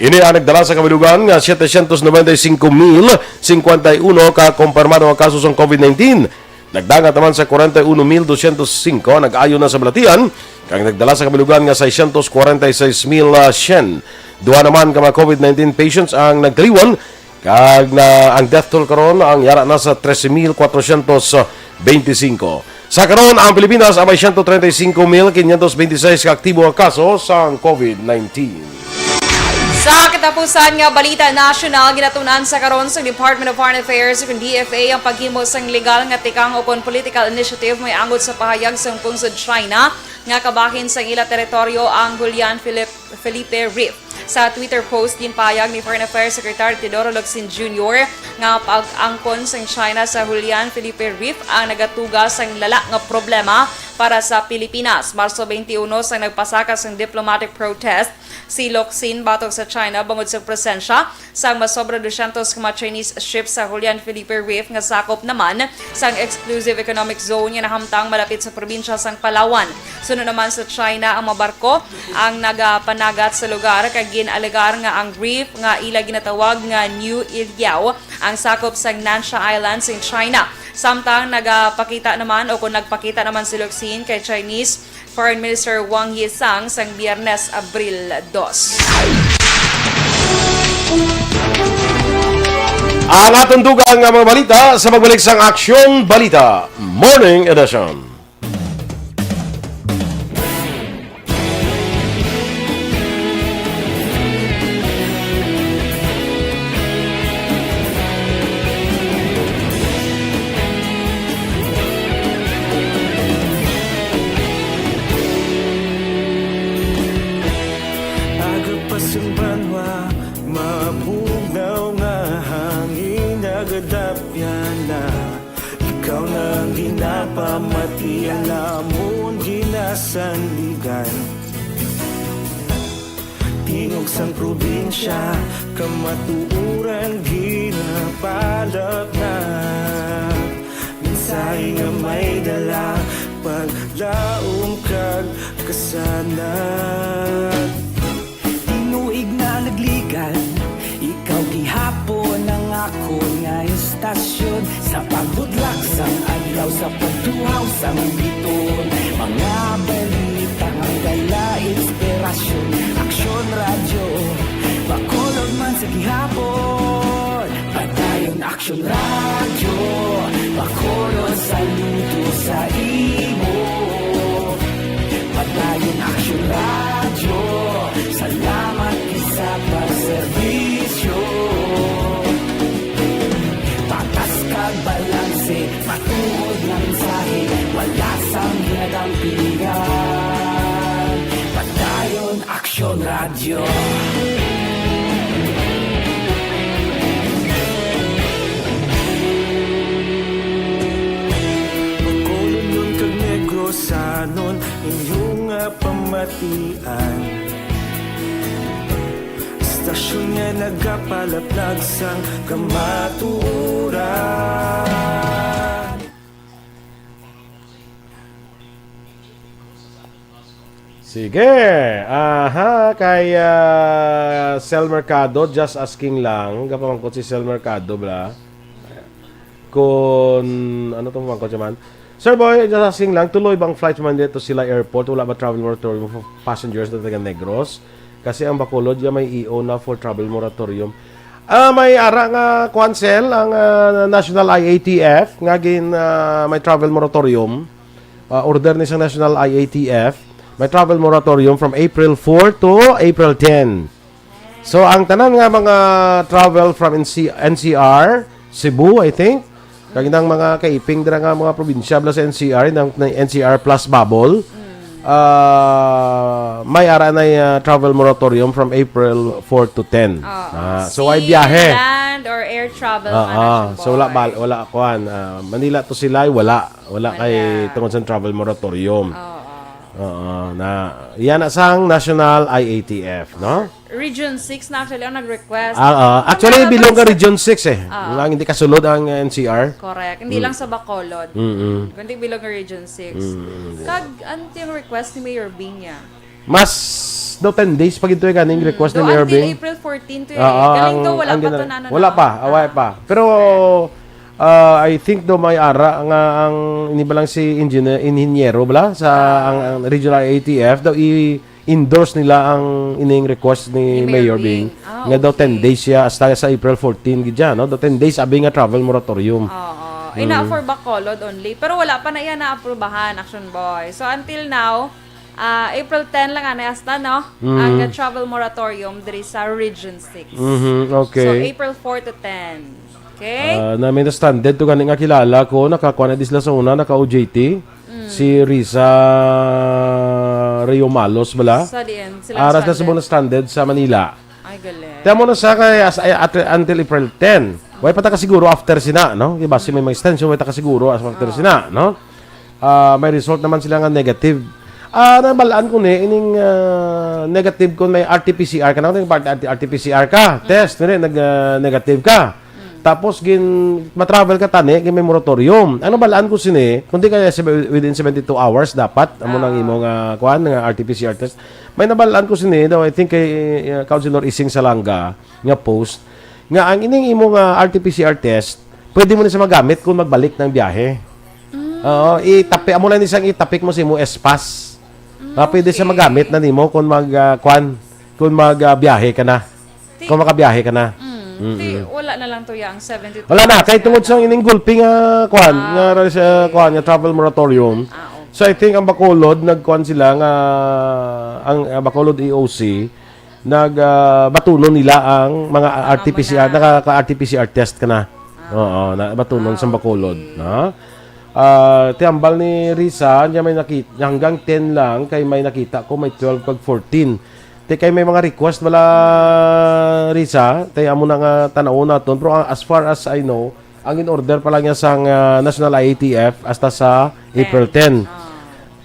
Ini ang nagdala sa kabilugan nga setecientos noventa y cinco mil cincuenta y uno ka kumpirmado nga kaso sang covid nineteen. Nagdangat naman sa kwarenta y uno mil dosyentos singko ang nag-ayo na sa balatian, kag nagdala sa kabilugan nga seiscientos kwarenta y seis mil syen. Duha naman ka mga covid nineteen patients ang nagtaliwan, kag na ang death toll karon ang yara na sa trese mil kwatrosyentos benti singko. Sa karon, ang Pilipinas ang may siyento treinta y cinco mil quinientos veintiséis ka aktibo nga kaso sang covid nineteen. Sa katapusan nga balita nasyonal, ginatunan sa karon sa Department of Foreign Affairs ug D F A ang paghimo sang legal nga tikang ukon political initiative may angot sa pahayag sang pungsod China nga kabahin sang ila teritoryo ang Julian Philip-, Felipe Reef. Sa Twitter post, ginpahayag ni Foreign Affairs Secretary Teodoro Locsin Junior nga pag-angkon sang China sa Julian Felipe Reef ang nagatuga sang lala nga problema para sa Pilipinas. Marso twenty-one sang nagpasaka sang diplomatic protest si Locsin batok sa China bangod sa presensya sang masobra dosyentos ka mga Chinese ships sa Julian Felipe Reef nga sakop naman sang exclusive economic zone nga nahamtang malapit sa probinsya sang Palawan. Suno naman sa China, ang mga barko ang nagapanagat sa lugar kag gin-alegar nga ang reef nga ila ginatawag nga New Iliao ang sakop sang Nansha Island sang China. Samtang nagapakita naman o kung nagpakita naman si Locsin kay Chinese Foreign Minister Wang Yi sang sang Biyernes, Abril dos. Ang atong dugang nga mga balita sa pagbalik sang Aksyon Balita Morning Edition. Aga pa sang banwa, mabugnaw nga hangin, nagadapyan na. Ikaw na ang ginapamati, ang amon ginasandigan. Tingog sang probinsya, kamatuoran ginapalapnag. Mensahe nga may dala, paglaom kag kasanag. Tinuig na nagligan, ikaw gihapon ang akon nga istasyon. Sa pagbudlak sang adlaw, sa pagtuhaw sang biton, mga balita nga dala inspirasyon. Aksyon Radyo, Bacolod man sa gihapon. Padayon Aksyon Radyo, Bacolod, saludo sa imo. Padayon Aksyon Radyo, salamat sa pagserbisyo. Patas kag balanse, matuod nga mensahe, wala sang ginadampigan. Padayon Aksyon Radyo. Bacolodnon kag Negrosanon, inyo nga pamatian. Istasyon nga nagapalaplag sang kamatuoran. Sige. Aha, kay, ah, Sel Mercado, just asking lang. Gapamangkot si Sel Mercado, bla. Kung, ano tong pamangkot siya man? Sir Boy, just asking lang, tuloy ba ang flight from Manila to Silay Airport? Wala ba travel moratorium for passengers na taga Negros? Kasi ang Bacolod, ya may E O na for travel moratorium. Ah, may ara nga, kuwan, Sel, ang, ah, National I A T F, nga gin, ah, may travel moratorium. Ah, order ni sa National I A T F, may travel moratorium from April four to April ten. So, ang tanan nga mga travel from N C, N C R, Cebu, I think, Kag inang mga kaiping dira nga mga probinsya bala sa N C R, inang N C R plus bubble. Ah, may ara na, ah, travel moratorium from April four to ten. Oo. Ah, so, ay Sea, biyahe. Land or air travel Ah, nga ah. So, wala, bal-, wala, kuan. Ah, Manila to Silay, wala. Wala kay Wala. tungod sa travel moratorium. Oo. Oo, na, yan na sang National I A T F, no? Region six na actually ang nag-request. Ah, ah. Actually, Ang bilog nga nag-request Region six eh. Ah. Ang hindi kasulod ang N C R. Correct. Hindi Mm. lang sa Bacolod. Mm-mm. Kundi bilog nga Region six. Mm-mm. Kag, ano yung request ni Mayor Bing niya? Mas daw ten days pa gito eh, ganing Mm, request ni daw Mayor until Bing. April fourteen to eh. Ah, ah, Galing ang, daw, wala ang pa gina-, to na, ano, wala no? pa, away Ah. pa. Pero, ah, I think daw may ara nga ang, ini ba lang si engineer, inhinyero bala sa Ah. ang, ang Regional I A T F daw i-endorse nila ang ining request ni Ni Mayor Mayor Bing, Bing. Ah, nga daw ten okay. days siya hasta sa April fourteen gid siya, no? Daw ten days abi nga travel moratorium. Oo. Ina Mm. for Bacolod only. Pero wala pa na iya naaprubahan, Action Boy. So, until now, ah, April ten lang anay hasta, no? Mm. Ang, ah, travel moratorium diri sa Region six. Mhm, okay. So, April four to ten. Okay? Ah, na may na-stranded to gani nga kilala ko, nakakuha na di sila sa una, naka-O J T. Mm. Si Risa Rio Malos bala. Sa diin sila Aras na stranded? subong na-stranded sa Manila. Ay, galing. Kaya mo na sa kay as, ay, at, until April ten. Way pa ta kasiguro after sina, no? Di ba, si may mga extension, way ta kasiguro as after Oo. sina, no? Ah, may result naman sila nga negative. Ah, nabalaan ko ni, ining, ah, negative kung may R T P C R ka na, kung may R T P C R ka, Mm. test, nire, nag, ah, negative ka. Mm. Tapos, gin, ma-travel ka tani, gin may moratorium. Ano balaan ko sini? Kung di kaya sa, within seventy-two hours, dapat, amo nang Ah. imo nga, kuan, nga R T P C R test. May nabalaan ko sini, daw, I think, kay, uh, Councilor Ising Salanga, nga post, nga ang ining imo nga R T P C R test, pwede mo na siya magamit kung magbalik ng biyahe. Mm. Oo, itapik, amo lang ni siyang itapik mo sa imo S-Pass. Mm, Ah, pwede siya okay. magamit na nimo kung mag, ah, kwan, kung mag, ah, biyahe ka na. Ti- Kung makabiyahe ka na. Mm, Mm-mm. ti, wala na lang to yang seventy-two Wala na, hours kay nga tungod sa lang. ining gulpi nga, kwan, Ah, nga, sa, okay. kwan, nga travel moratorium. Ah, okay. So, I think ang Bacolod, nagkwan sila nga, ang, ah, Bacolod E O C, nag, ah, batunon nila ang mga Mga R T P C R, mga naka-, ka-R T P C R test ka na. Ah. Oo, na, batunon sa Ah, Bacolod, okay. no? Ah, ti hambal ni Risa, niya may nakit-, hanggang ten lang, kay may nakita ko may twelve kag fourteen. Ti kay may mga request wala, Risa, tay amo na nga tan-awon naton. Pero, ah, as far as I know, ang in order pa lang niya sang, ah, National I A T F hasta sa April ten. Ten. Ah.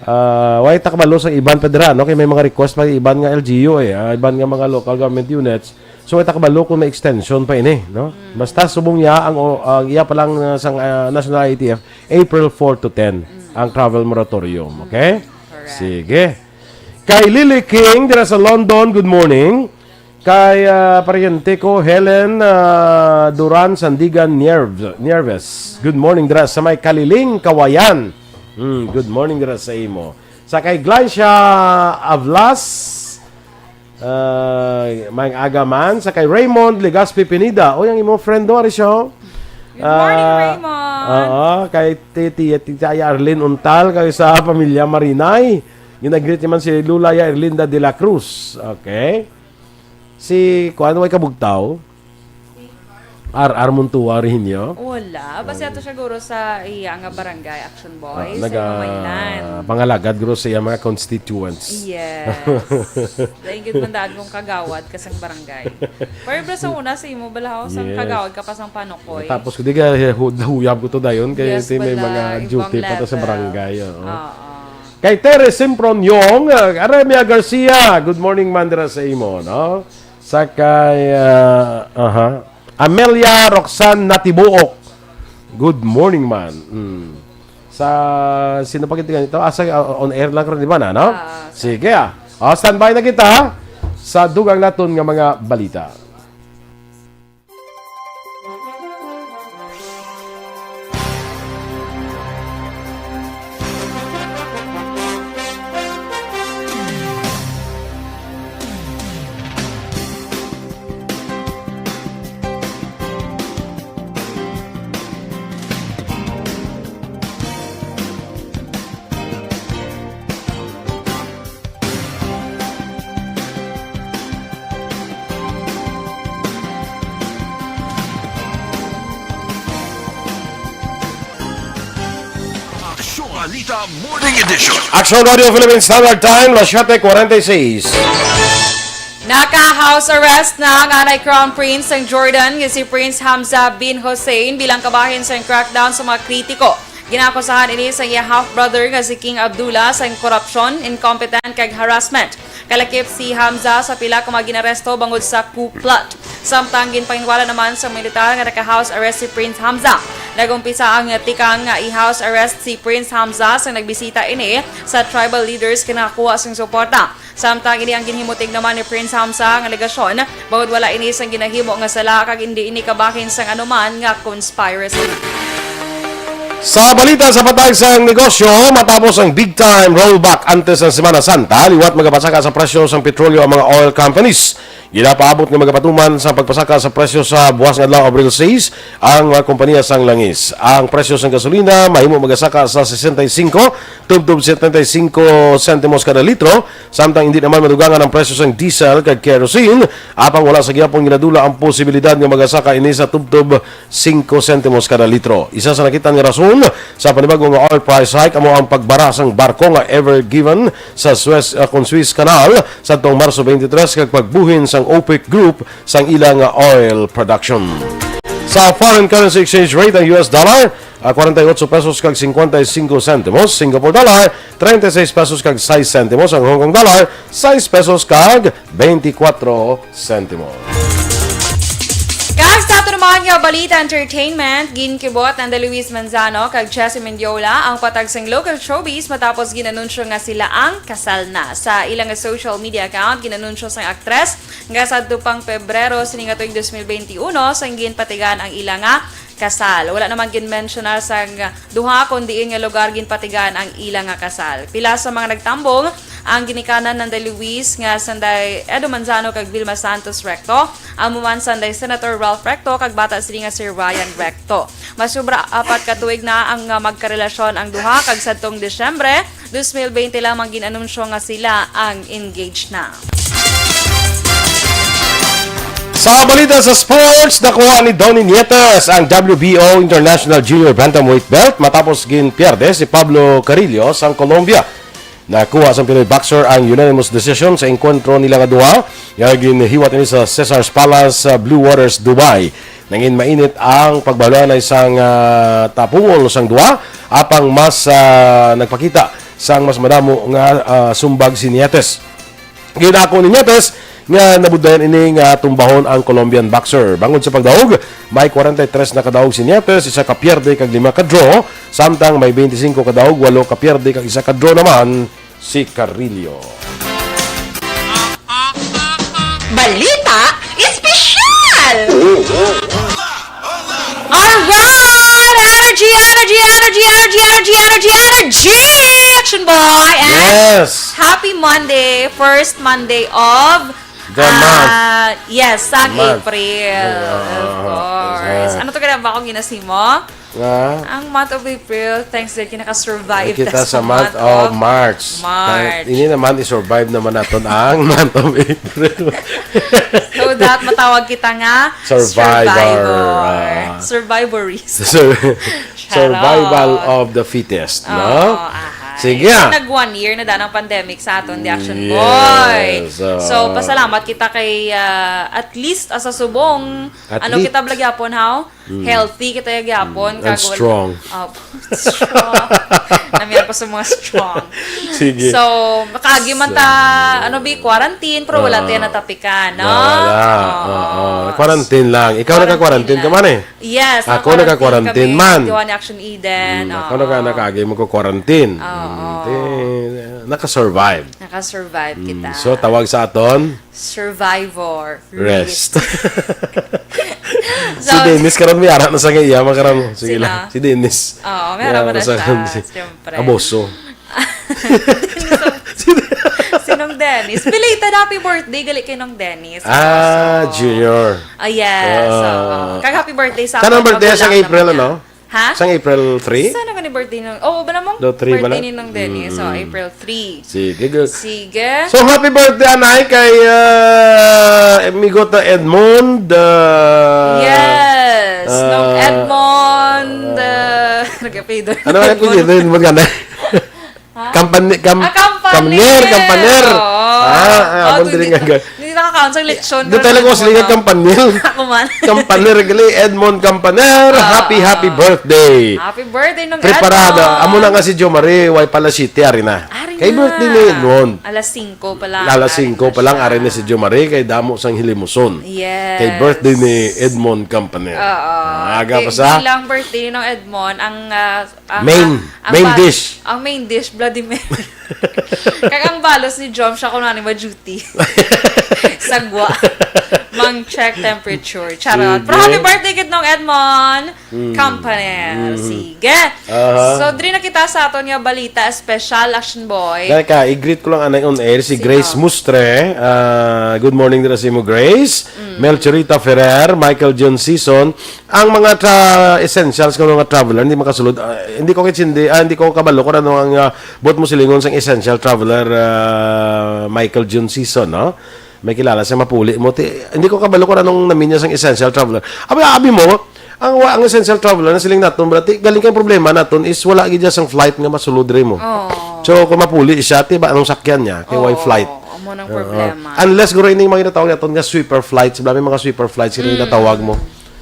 Ah, way ta kabalo sa iban pa dira, no? Kay may mga request pa iban nga L G U, eh, ah, iban nga mga local government units. So, way ta kabalo kung may extension pa ini, no? Mm. Basta subong niya ang, o, ang iya pa lang, ah, sang, ah, National I A T F, April four to ten Mm. ang travel moratorium, okay? Correct. Sige. Kay Lily King dira sa London, good morning. Kay, ah, paryente ko, Helen, ah, Duran Sandigan Nierv-, Nierves. Good morning dira sa may Kaliling, Kawayan. Hmm, good morning dira sa imo. Sa kay Glancia Avlas, ah, may aga man. Sa kay Raymond Legaspi Pineda. Oy, ang imo friend do, ari siya, oh. Good morning, Ah, Raymond. Oo, kay Titi, Titi Arlene Untal, kay sa pamilya Marinay. Ginagreet naman si Lula ya Erlinda de la Cruz. Okay. Si, kuan, way kabugtaw? R R Montua rin niyo? Wala. Basta ato siya guro sa iya nga barangay, Action Boy, Ah, sa naga-, Imamaynan. pangalagad guro sa iya mga constituents. Yes. Dahil gid man daan kong kagawad ka sang barangay. Pero bro, sa una, sa imo balahaw, sang Yes. kagawad ka pa sang panukoy. Tapos, di ka, hu-, huyab ko to dayon, kay Yes, ti may bala, mga ibang duty pa to sa level. barangay, oo. Oo. Kay Terry Simproniong, uh, Aremia Garcia, good morning, Mandra, sa imo, no? Sa kay, uh, aha. Amelia Roxanne Natibuok, good morning, man. Mm. Sa, sino pa kita ganito? Ah, sa, uh, on air lang karon, di ba, na, no? Ah, Sige, ah. Oh, standby na kita sa dugang naton nga mga balita. Balita Morning Edition. Action Radio Philippines Standard Time, las siete cuarenta y seis. Naka-house arrest na ang anay Crown Prince sang Jordan nga si Prince Hamza bin Hussein bilang kabahin sang crackdown sa mga kritiko. Ginakusahan ini sa iya half-brother nga si King Abdullah sang korupsyon, incompetent, kag harassment. Kalakip si Hamza sa pila ka mga ginaresto bangod sa coup plot. Samtang ginpahinwala naman sa militar nga naka-house arrest si Prince Hamza. Nag-umpisa ang tikang nga i-house arrest si Prince Hamza sang nagbisita ini sa tribal leaders nga nakakuha sing suporta. Samtang ini ang ginhimutig naman ni Prince Hamza nga alegasyon, bangod wala ini sang ginahimo nga sala kag indi ini kabahin sang anuman nga conspiracy. Sa balita sa patag sang negosyo, matapos ang big time rollback antes ng Semana Santa, liwat magapasaka sa presyo sang petrolyo ang mga oil companies. Ginapaabot nga magapatuman sa pagpasaka sa presyo sa buwas nga adlaw, Abril sais, ang mga kompanya sang langis. Ang presyo sang gasolina mahimo magasaka sa sesenta y cinco tubtob setenta y cinco sentimos kada litro, samtang hindi naman madugangan ang presyo sang diesel kag kerosene, apang wala sa gihapon ginadula ang posibilidad nga magasaka ini sa tubtob singko sentimos kada litro. Isa sa nakit-an nga rason sa panibago nga oil price hike amo ang pagbara sang barko nga Ever Given sa Suez, ah, kon Suez Canal sadtong Marso twenty-three kag pagbuhin sang OPEC group sang ila nga oil production. Sa foreign currency exchange rate, ang U S dollar, ah, forty-eight pesos kag fifty-five centimos, Singapore dollar, thirty-six pesos kag six centimos, ang Hong Kong dollar, six pesos kag twenty-four centimos. Kag sa ato naman nga balita entertainment, ginkibot ni Luis Manzano kag Chessy Mendiola ang patag sang local showbiz matapos ginanunsyo nga sila ang kasal na. Sa ilang social media account, ginanunsyo sang aktres nga sadto pang Pebrero sini nga tuig dos mil benti uno sang ginpatigan ang ila nga kasal. Wala naman ginmensyonar sang duha kon diin nga lugar ginpatigan ang ila nga kasal. Pila sa mga nagtambong ang ginikanan ni Luis nga sanday Edo Manzano kag Vilma Santos Recto, amo man sanday Senator Ralph Recto kag bata sini nga si Ryan Recto. Masubra apat ka tuig na ang, ah, magkarelasyon ang duha kag sadtong Disyembre dos mil benti lamang gin-anunsyo nga sila ang engaged na. Sa balita sa sports, nakuha ni Donnie Nietes ang W B O International Junior Bantamweight Belt matapos ginpierde si Pablo Carrillo sang Colombia. Nakuha sang Pinoy boxer ang unanimous decision sa engkwentro nila nga duha nga ginhiwat ini sa Caesars Palace sa Blue Waters, Dubai. Nangin mainit ang pagbaluanay sang, ah, tapungol sang duha, apang mas, ah, nagpakita sang mas madamo nga, ah, sumbag si Nietes. Ginako ni Nietes nga nabudlayan ini nga tumbahon ang Colombian boxer. Bangod sa pagdaog, may forty-three na kadaog si Nietes, isa ka pierde kag lima ka draw, samtang may twenty-five ka daog, walo ka pierde kag isa ka draw naman si Carrillo. Balita Espesyal! Alright! Energy, energy, energy, energy, energy, energy, energy! Action boy! And Yes! Happy Monday! First Monday of The month. Ah, yes, sang Month. April. Yeah, Of ah, course. Exact. Ano to ka na ba akong ginasimo? Nga? Ang month of April, thanks God, kinaka-survive Kita ta sa sa month month of of March. March. Kaya ini naman, i-survive naman naton ang month of April. So that matawag kita nga Survivor. Survivor. Ah. Survivorist. Sur-, Charot. Survival of the fittest, Oo, no? Ahay. Sige. Nag one year na daan ang pandemic sa aton, the Action Yes, Boy. Oo. So, pasalamat kita kay, ah, at least, ah, sa subong, At ano least. kita bala gyapon, haw? Mm. Healthy kita gyapon, Mm. And kag wal-, strong. Oh, strong. Namiyan pa sa mga strong. Sige. So, makaagi man ta, So, ano, bi, quarantine, pero wala ah. tayo natapikan, no? Wala. Oo. Oo. Quarantine lang. Ikaw Quarantine naka-quarantine ka lang. man eh. Yes, Ako naka-quarantine naka-quarantine kami. man. Gawa ni Action Eden. Mm, ako Oo. naka-, nakaagi magko-quarantine. Oo. Mm, ti-, naka-survive. Naka-survive Mm, kita. so, tawag sa aton? Survivor. Rest. Rest. Si So, Dennis karon may ara na sa iya, makaram. Sige Sino? lang. Si Dennis. Oo, may May ara ara na na sa siya, si siyempre. Aboso. Sinong Dennis? Belated happy birthday, gali kay Nong Dennis. Ah, Aboso. Junior. Ah, yes. Ah. Oo. Kag happy birthday sa Kanang akong birthday sa magulang April, naman ano? niya. Ha? Sang April three? Saan naman ni birthday nung, oh, ba namang Do three ba birthday na? ni Nong Dennis? So, Mm. April three. Sige, good. Sige. So, happy birthday, anay, kay, ah, Migota Edmond, ah, Yes, Nong ah, Edmond, ah, nag-apelyido. Ano ang apelyido? Edmond, Edmond, ganda. Kampan-, kam-, Ah, Kampaner. Kamner, Kampaner. Oo. Ah, ah, Oh, amon diri dili nga ta-, ga-, hindi nakakaon sa lechon, dito pero talaga ko sila Edmond, no? Kampaner. Ako man. Kampaner, gali, Edmond Kampaner. Ah, Happy, ah. happy birthday. Happy birthday, Nong Preparado. Edmond. Amo na nga si Jo Marie, way pala City, ari na. Ari Kay na. birthday ni Edmond. Alas singko pa lang, Alas ari singko na pa lang, siya. ari na si Jo Marie, kay damo sang hilimuson. Yes. Kay birthday ni Edmond Kampaner. Oo. Ah, aga Di-, pa sa? di lang birthday ni Nong Edmond, ang, ah, ang, Main, ang, ang main ba-, dish. ang main dish, Bloody Mary. Kag ang balos ni Jom, siya kuno ni ma-duty. Sagwa. Mang-check temperature. Charot. Sige. Pero happy birthday gid, Nong Edmond Mm. Campanel. Mm. Sige. Aha. So, diri na kita sa aton nga balita, special, Action Boy. Dali ka, i-greet ko lang anay on air si Sino? Grace Mustre. Ah, good morning dira sa imo, Grace. Mm. Melchorita Ferrer, Michael John Season. Ang mga tra-, essentials nga mga traveler, hindi makasulod. Ah, hindi ko kitindi, ah, hindi ko kabalo kung ano ang, ah, buot mo silingon sang essential traveler, ah, Michael June Season, no? May kilala siya, mapuli mo. Ti-, hindi ko kabalo kung anong naminya sang essential traveler. Abi, abi mo, ang wa-, ang essential traveler na siling naton, brad, ti, galing kay problema naton is wala gid siya sang flight nga masulod rin mo. Oh. So, kung mapuli siya, ti ba, anong sakyan niya? Kay way Oo, flight. amo nang Oo. problema. Unless, guro, ini yung mga ginatawag naton nga sweeper flights. Bala may mga sweeper flights, yun yung Mm. natawag mo.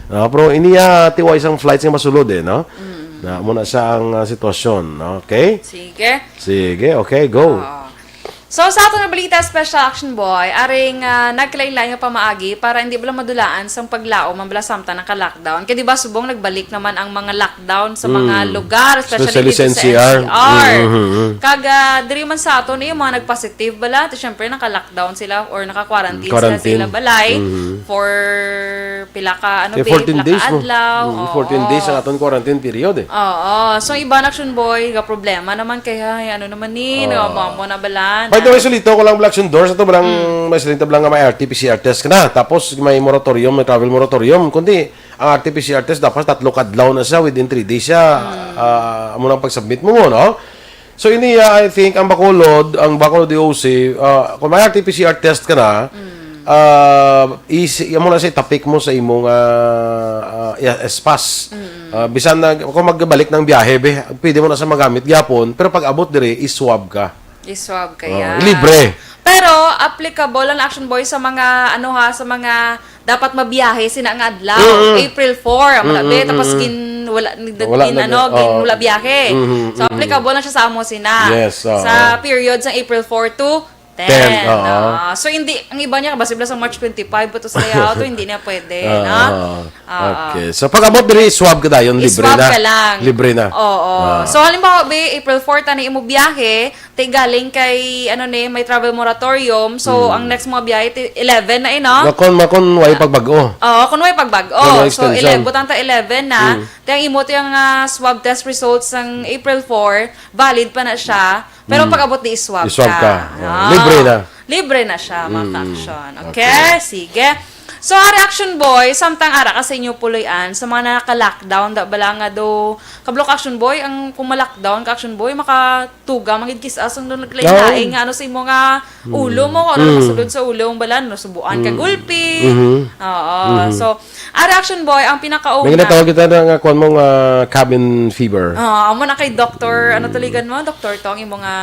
Ah, pero ini, ah, tiwa isang flights nga masulod eh, no? Mm. Na, muna sa ang, ah, sitwasyon, no? Okay? Sige. Sige, okay, go. Oo. So, sa aton nga balita, Special Action Boy, aring, ah, nagkalain-lain nga pamaagi para hindi bala madulaan sang paglaom ang bala samtang naka-lockdown. Kaya di ba subong nagbalik naman ang mga lockdown sa mga Mm. lugar, especially Especially dito sa sa N C R. N C R? Mm, mm, mm. Kag, ah, diri man sa aton, yung mga nagpositive bala, ti syempre naka-lockdown sila or naka-quarantine sila sa Quarantine. ila balay Mm. for pila ka, ano, Kaya be, fourteen pila ka days mo. adlaw. Mm, Oo. fourteen days ang aton quarantine period eh. Oo. So, iba na, Action Boy, ga problema naman kay, ay, ano naman ni, Oo. no, mo, mo na bala By the na. way, solito ko lang, Black Sundor, sa to lang, Mm. may siling tablang nga may R T P C R test ka na. Tapos, may moratorium, may travel moratorium. Kundi, ang R T P C R test dapat tatlo ka adlaw na siya, within three days siya. Mm. Ah, amo nang pag-submit mo, no? So, ini, ah, I think, ang Bacolod, ang Bacolod D O C, ah, kung may R T P C R test ka na, Mm. ah, is, amo na sa itapik mo sa imong, ah, ah, ya-, S pass. Mm. Ah, bisan na, kung magbalik ng biyahe, be, pwede mo na sa magamit gyapon, pero pag abot diri, iswab ka. Iswab ka, Oh, yeah. libre. Pero applicable ang, Action Boy, sa mga, ano ha, sa mga dapat mabiyahe sina nga adlaw, Mm-mm. April four, amo na, be, Mm-mm, tapos mm-mm. gin, wala, ni, Wala gin, na, ano, oh. gin, wala biyahe. Mm-hmm, So, mm-hmm. applicable lang siya sa amo sina. Yes, oo. Sa period sa April four to ten. Ten, oo. Ah, so, hindi, ang iba niya, basi bala sa March twenty-five pa to sa layout, hindi na pwede, Ah, no? ah. Oo. Okay. So, pag abot diri, swab ka dayon, libre Iswab na. ka lang. Libre na. Oo. Ah. So, halimbawa, be, April four, tani imo biyahe, ti galing kay, ano ni, may travel moratorium. So, Hmm. ang next mga biyahe, ti eleven na, eh, no? Makon, makon, way Ah. pagbag-o. Oo, kung way pagbag-o. Kung way So, extension. ele-, butang ta eleven na. Hmm. Ti ang imo, ti ang, ah, swab test results sang April four, valid pa na siya. Pero Hmm. pag abot di, iswab Iswab ka. ka. Oh, Ah. libre na. Libre na siya, mga Mm. ka-action. Okay? Okay. Sige. So, ari, Action Boy, samtang ara ka sa inyo puloy-an, sa mga naka-lockdown, da bala nga do, kablo ka, Action Boy, ang kung ma-lockdown ka, Action Boy, makatuga, mangid kis-as ang doon naglain-lain Oo. nga ano sa imo nga Mm. ulo mo, ano Mm. nakasulod sa ulo, ang bala, no, subuan ka Mm. gulpi. Mhm. Oo. Mhm. So, ari, Action Boy, ang pinakauna. May ginatawag kita na nga, kuwan mo nga cabin fever. Oo, amo na kay Doktor, ano tuligan mo? Doktor Tong, imo nga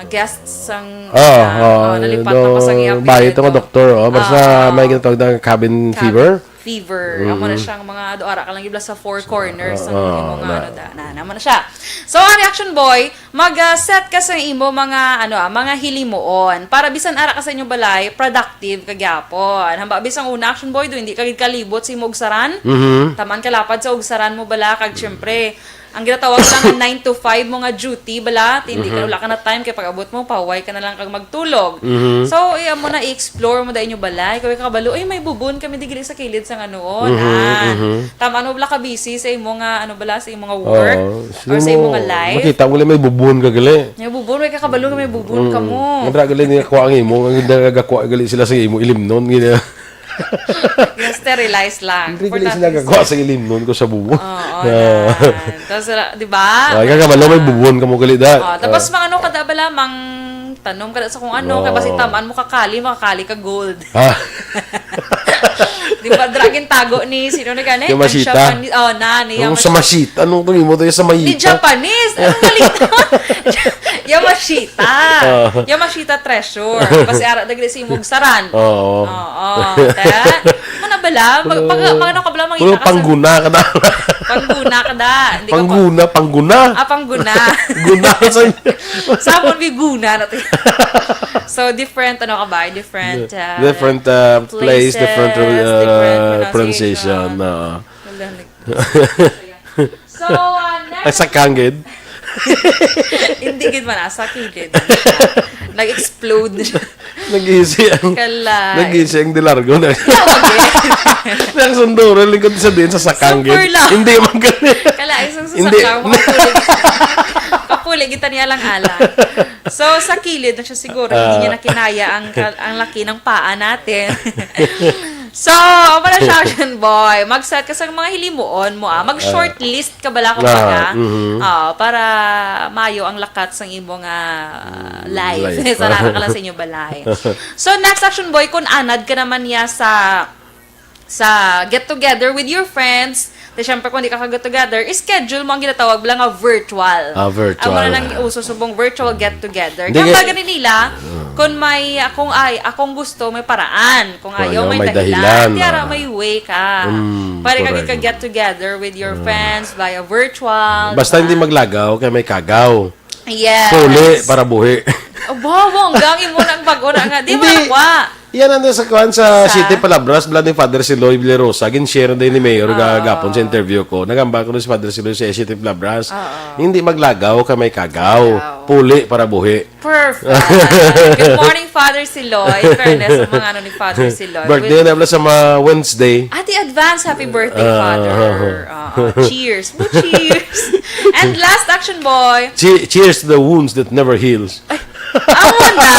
guest sang, Ah, ah, ah, oh, nalipat do, na ko sa iya bayi to nga period. doktor, oh. Basta Ah, may ginatawag na cabin cabin fever. fever. Amo na Mm-mm. siyang mga duara ka lang gibla sa four corners Ah, ang ah, imong na. ano da, na, na, amo na siya. So, ang reaction, boy, mag-set ka sa imo mga, ano, ah, mga hilimuon para bisan ara ka sa inyong balay, productive ka gyapon. Hamba, bisan una, action, boy, do hindi ka gid kalibot sa imo ugsaran. Mhm. Taman ka lapad sa ugsaran mo bala, kag syempre, ang ginatawag lang nga nine to five mo nga duty bala, ti hindi ka, Mhm. wala ka na time kay pag-abot mo, pahuway ka na lang kag magtulog. Mhm. So, iya mo na, i-explore mo da inyo balay. Kay kabalo, "Uy, may bubon kami di gali sa kilid sa nga noon." Mhm, Ah. mhm. Tama, ano, wala ka busy sa imo nga, ano bala, sa imo nga work Oo. Sino or sa imo mo, nga life? Makita mo lang may bubon ka gali. May bubon, may kakabalo nga may bubon Mm. ka mo. Ang dra gali niya kuha ang imo, ang nagakuha gali sila sa imo, ilimnon, gina. Yung sterilize lang. Hindi For gali that sila reason. Gakuha sa ilimnon ko sa bubon. Oo, Ah. na. Tapos, di ba? Ah, ikaw ka, balo, may bubon ka mo gali, da. Oh, tapos Ah. mga ano ka da bala, mang tanom ka da sa kung ano, kay basi Oo. tamaan mo kakali, makakali ka gold. Ha? Di ba, dragon tago ni, sino na gani? Yamashita. Ang Japanese, oh, na, ni Yung Yamashita. Sa Mashita, anong itong imo to? Yung sa Ni Mayita? Japanese? Anong balik? Yamashita. Oo. Yamashita Treasure. Kasi ara dagli si Mugsaran. Oo. Oo. Kaya, ano bala? Mag, pag, pag ano ka bala, mangita ka sa pangguna ka na. Pangguna ka na. Hindi ka pa- Pangguna, pangguna. Ah, pangguna. Guna sa Sa amon, may guna na to. So, different, ano ka ba? Different, uh, Different, uh, place, different, places, uh, different pronunciation. Pronunciation. Oo. Wala, nag- So, uh, Ay, next. Sa kanggid. Hindi gid man, ah, sa kilid. Nag-explode siya. Nag-isi ang, Kala. Nag-isi ang dilargo na. Yeah, okay. Nakasundo, lingkod sa din sa sakanggid. Super lang. Hindi man gani. Kala, isang Hindi. sasakang mo, kapuli. Kapuli, kita niya lang alang. So, sa kilid na siya siguro, hindi Ah. niya nakinaya ang kal-, ang laki ng paa natin. So, amo na siya, Action Boy. Mag-set ka sa mga hilimuon mo, ah. Mag-shortlist ka bala, kumbaga. Ah, mhm. Ah, para mayo ang lakat sang imo nga, ah, Mm, life. life. Sa nara ka lang sa inyo balay. So, next, Action Boy, kung anad ka naman niya sa, sa get together with your friends, di syempre, kung di ka ka get together, schedule mo ang ginatawag lang nga virtual. Ah, virtual. Amo na nang uso subong virtual get together. Hindi Kaya kay- ba gani nila, Ah. kung may, ah, kung ay, akong gusto, may paraan. Kung Kung ayaw, ayaw, may may dahilan. dahilan, Di ara, ah. may way ka. Mm, Pwede ka correct. ka get together with your Ah. friends via virtual, Basta di ba? hindi maglagaw, kay may kagaw. Yes. Puli para buhi. Aba, bongga, ang imo nang bago na nga. Di Hindi. malakwat. Yan ang sa kuwan sa Sa? Siete Palabras, bala ni Father Siloy Villarosa, gin-share na din ni Mayor Oo. gagapon sa interview ko. Nagambal ko na si Father Siloy sa Siete Palabras. Oo. Hindi maglagaw kay may kagaw. Kagaw. Puli para buhi. Perfect. Good morning, Father Siloy. In fairness, ang mga ano ni Father Siloy. Birthday With na pala sa mga Wednesday. Happy advance, happy birthday, Ah. Father. Ah, ah, cheers. Boo, cheers. And last, Action Boy. Che-, cheers to the wounds that never heals. Ay, amo na.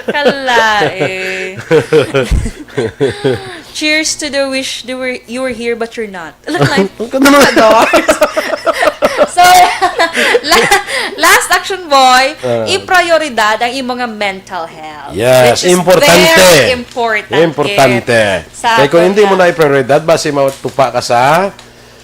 Kala eh. Cheers to the wish you were, you were here but you're not. Look like Ang ganda naman. Ador. So, la-, last, Action Boy, Ah. i-prioridad ang imong nga mental health, Yes, which is importante. very important. Importante. Kay kung hindi mo na i-prioridad, basi matupa ka sa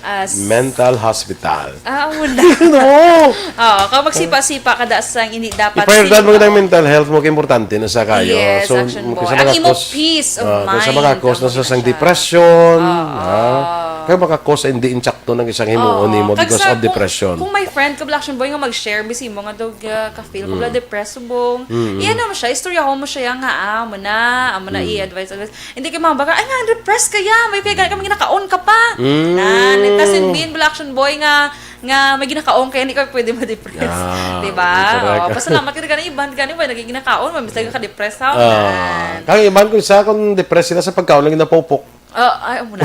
As mental hospital. Ah, wala. No. Oo, kung magsipa-sipa ka da sang hindi dapat I-prioridad mo sipa. Ang mental health mo, kay importante na sa kayo. Yes, So, Action Boy. kaysa Ang mga imo cause, peace of ah, kaysa mga mind, cause ang na sa isang pinaka- depression, Oo. ah. Kaya maka-cause hindi insakto ng isang himuon Oo. nimo Kag because sa of kung, depression. kung may friend ka, Action Boy, nga mag-share, bisi mo nga daw, ah, ka-feel ko, Mm. bla, depressed, subong. Mm. Iyan mo siya, istorya ko mo siya nga, ah, amo na, amo na, Mm. i-advise, advise. Hindi kay mga baga, "Ay, nga, depressed ka ya. May kaya kami ginakaon ka pa." Mm. Nan, it doesn't mean, bala, Action Boy, nga, nga may ginakaon kaya hindi ka pwede ma-depress. Ah, Di ba? correct. Oh, pasalamat ka gani, iban gani, may naging ginakaon, may mas lagi ka depressed, ha? Ah, Nan. Kang iban kung sa, kung depressed sila sa pagkaon lang ginapupok. Oh, ay, amo na.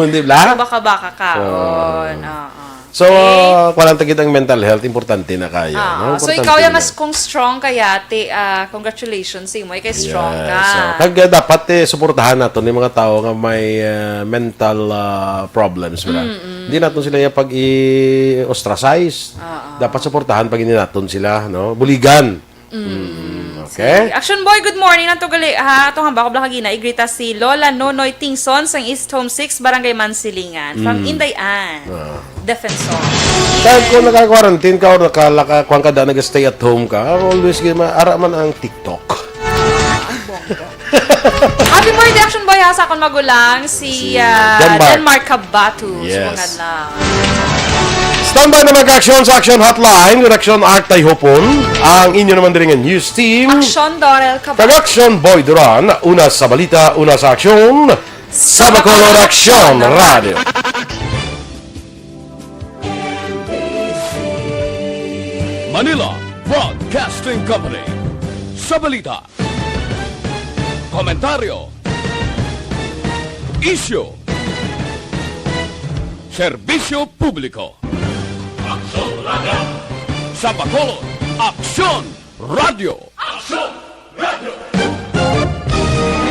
Hindi bala? Baka-baka ka. Ah. On, oo. So, Okay. uh, kuwan lang tagid ang mental health, importante na kayo, Ah, no? so Importante ikaw yan, na. Mas kung strong ka yati, ah, congratulations sa imo, kay strong Yes. ka. So, kag, uh, dapat, eh, suportahan naton ni mga tao nga may, uh, mental, uh, problems, wala. Mm, mm. Hindi naton sila yung pag-i-ostracize. Oo. Dapat suportahan pag hindi naton sila, no? Buligan. Mm, Mm, okay. Sige. Action Boy, good morning. Nang tugali, ha, atong hambal ko bala kagina, igrita si Lola Nonoy Tingson sang East Home six, Barangay Mansilingan, from Mm. Inday Ann. Ah. Defensor. Kaya kung naka-quarantine ka or nakalaka-, kuwan ka da, nag-stay at home ka, always gima-, ara man ang TikTok. Ang bongga. Happy birthday, Action Boy, ha, sa akong magulang, si, Si ah, Denmark. Denmark Cabatus. Yes. Mga na. Standby naman ka-aksyon sa Action Hotline, Reaksyon Art Tayhopon, ang inyo naman diri nga news team. Action Dorel Cabatus. Kag Action Boy Duran, una sa balita, una sa aksyon, sa Bacolod Action Radio. Manila Broadcasting Company. Sa balita, komentaryo, isyu, serbisyo publiko. Aksyon Radio. Sa Bacolod, Aksyon Radio. Aksyon Radio.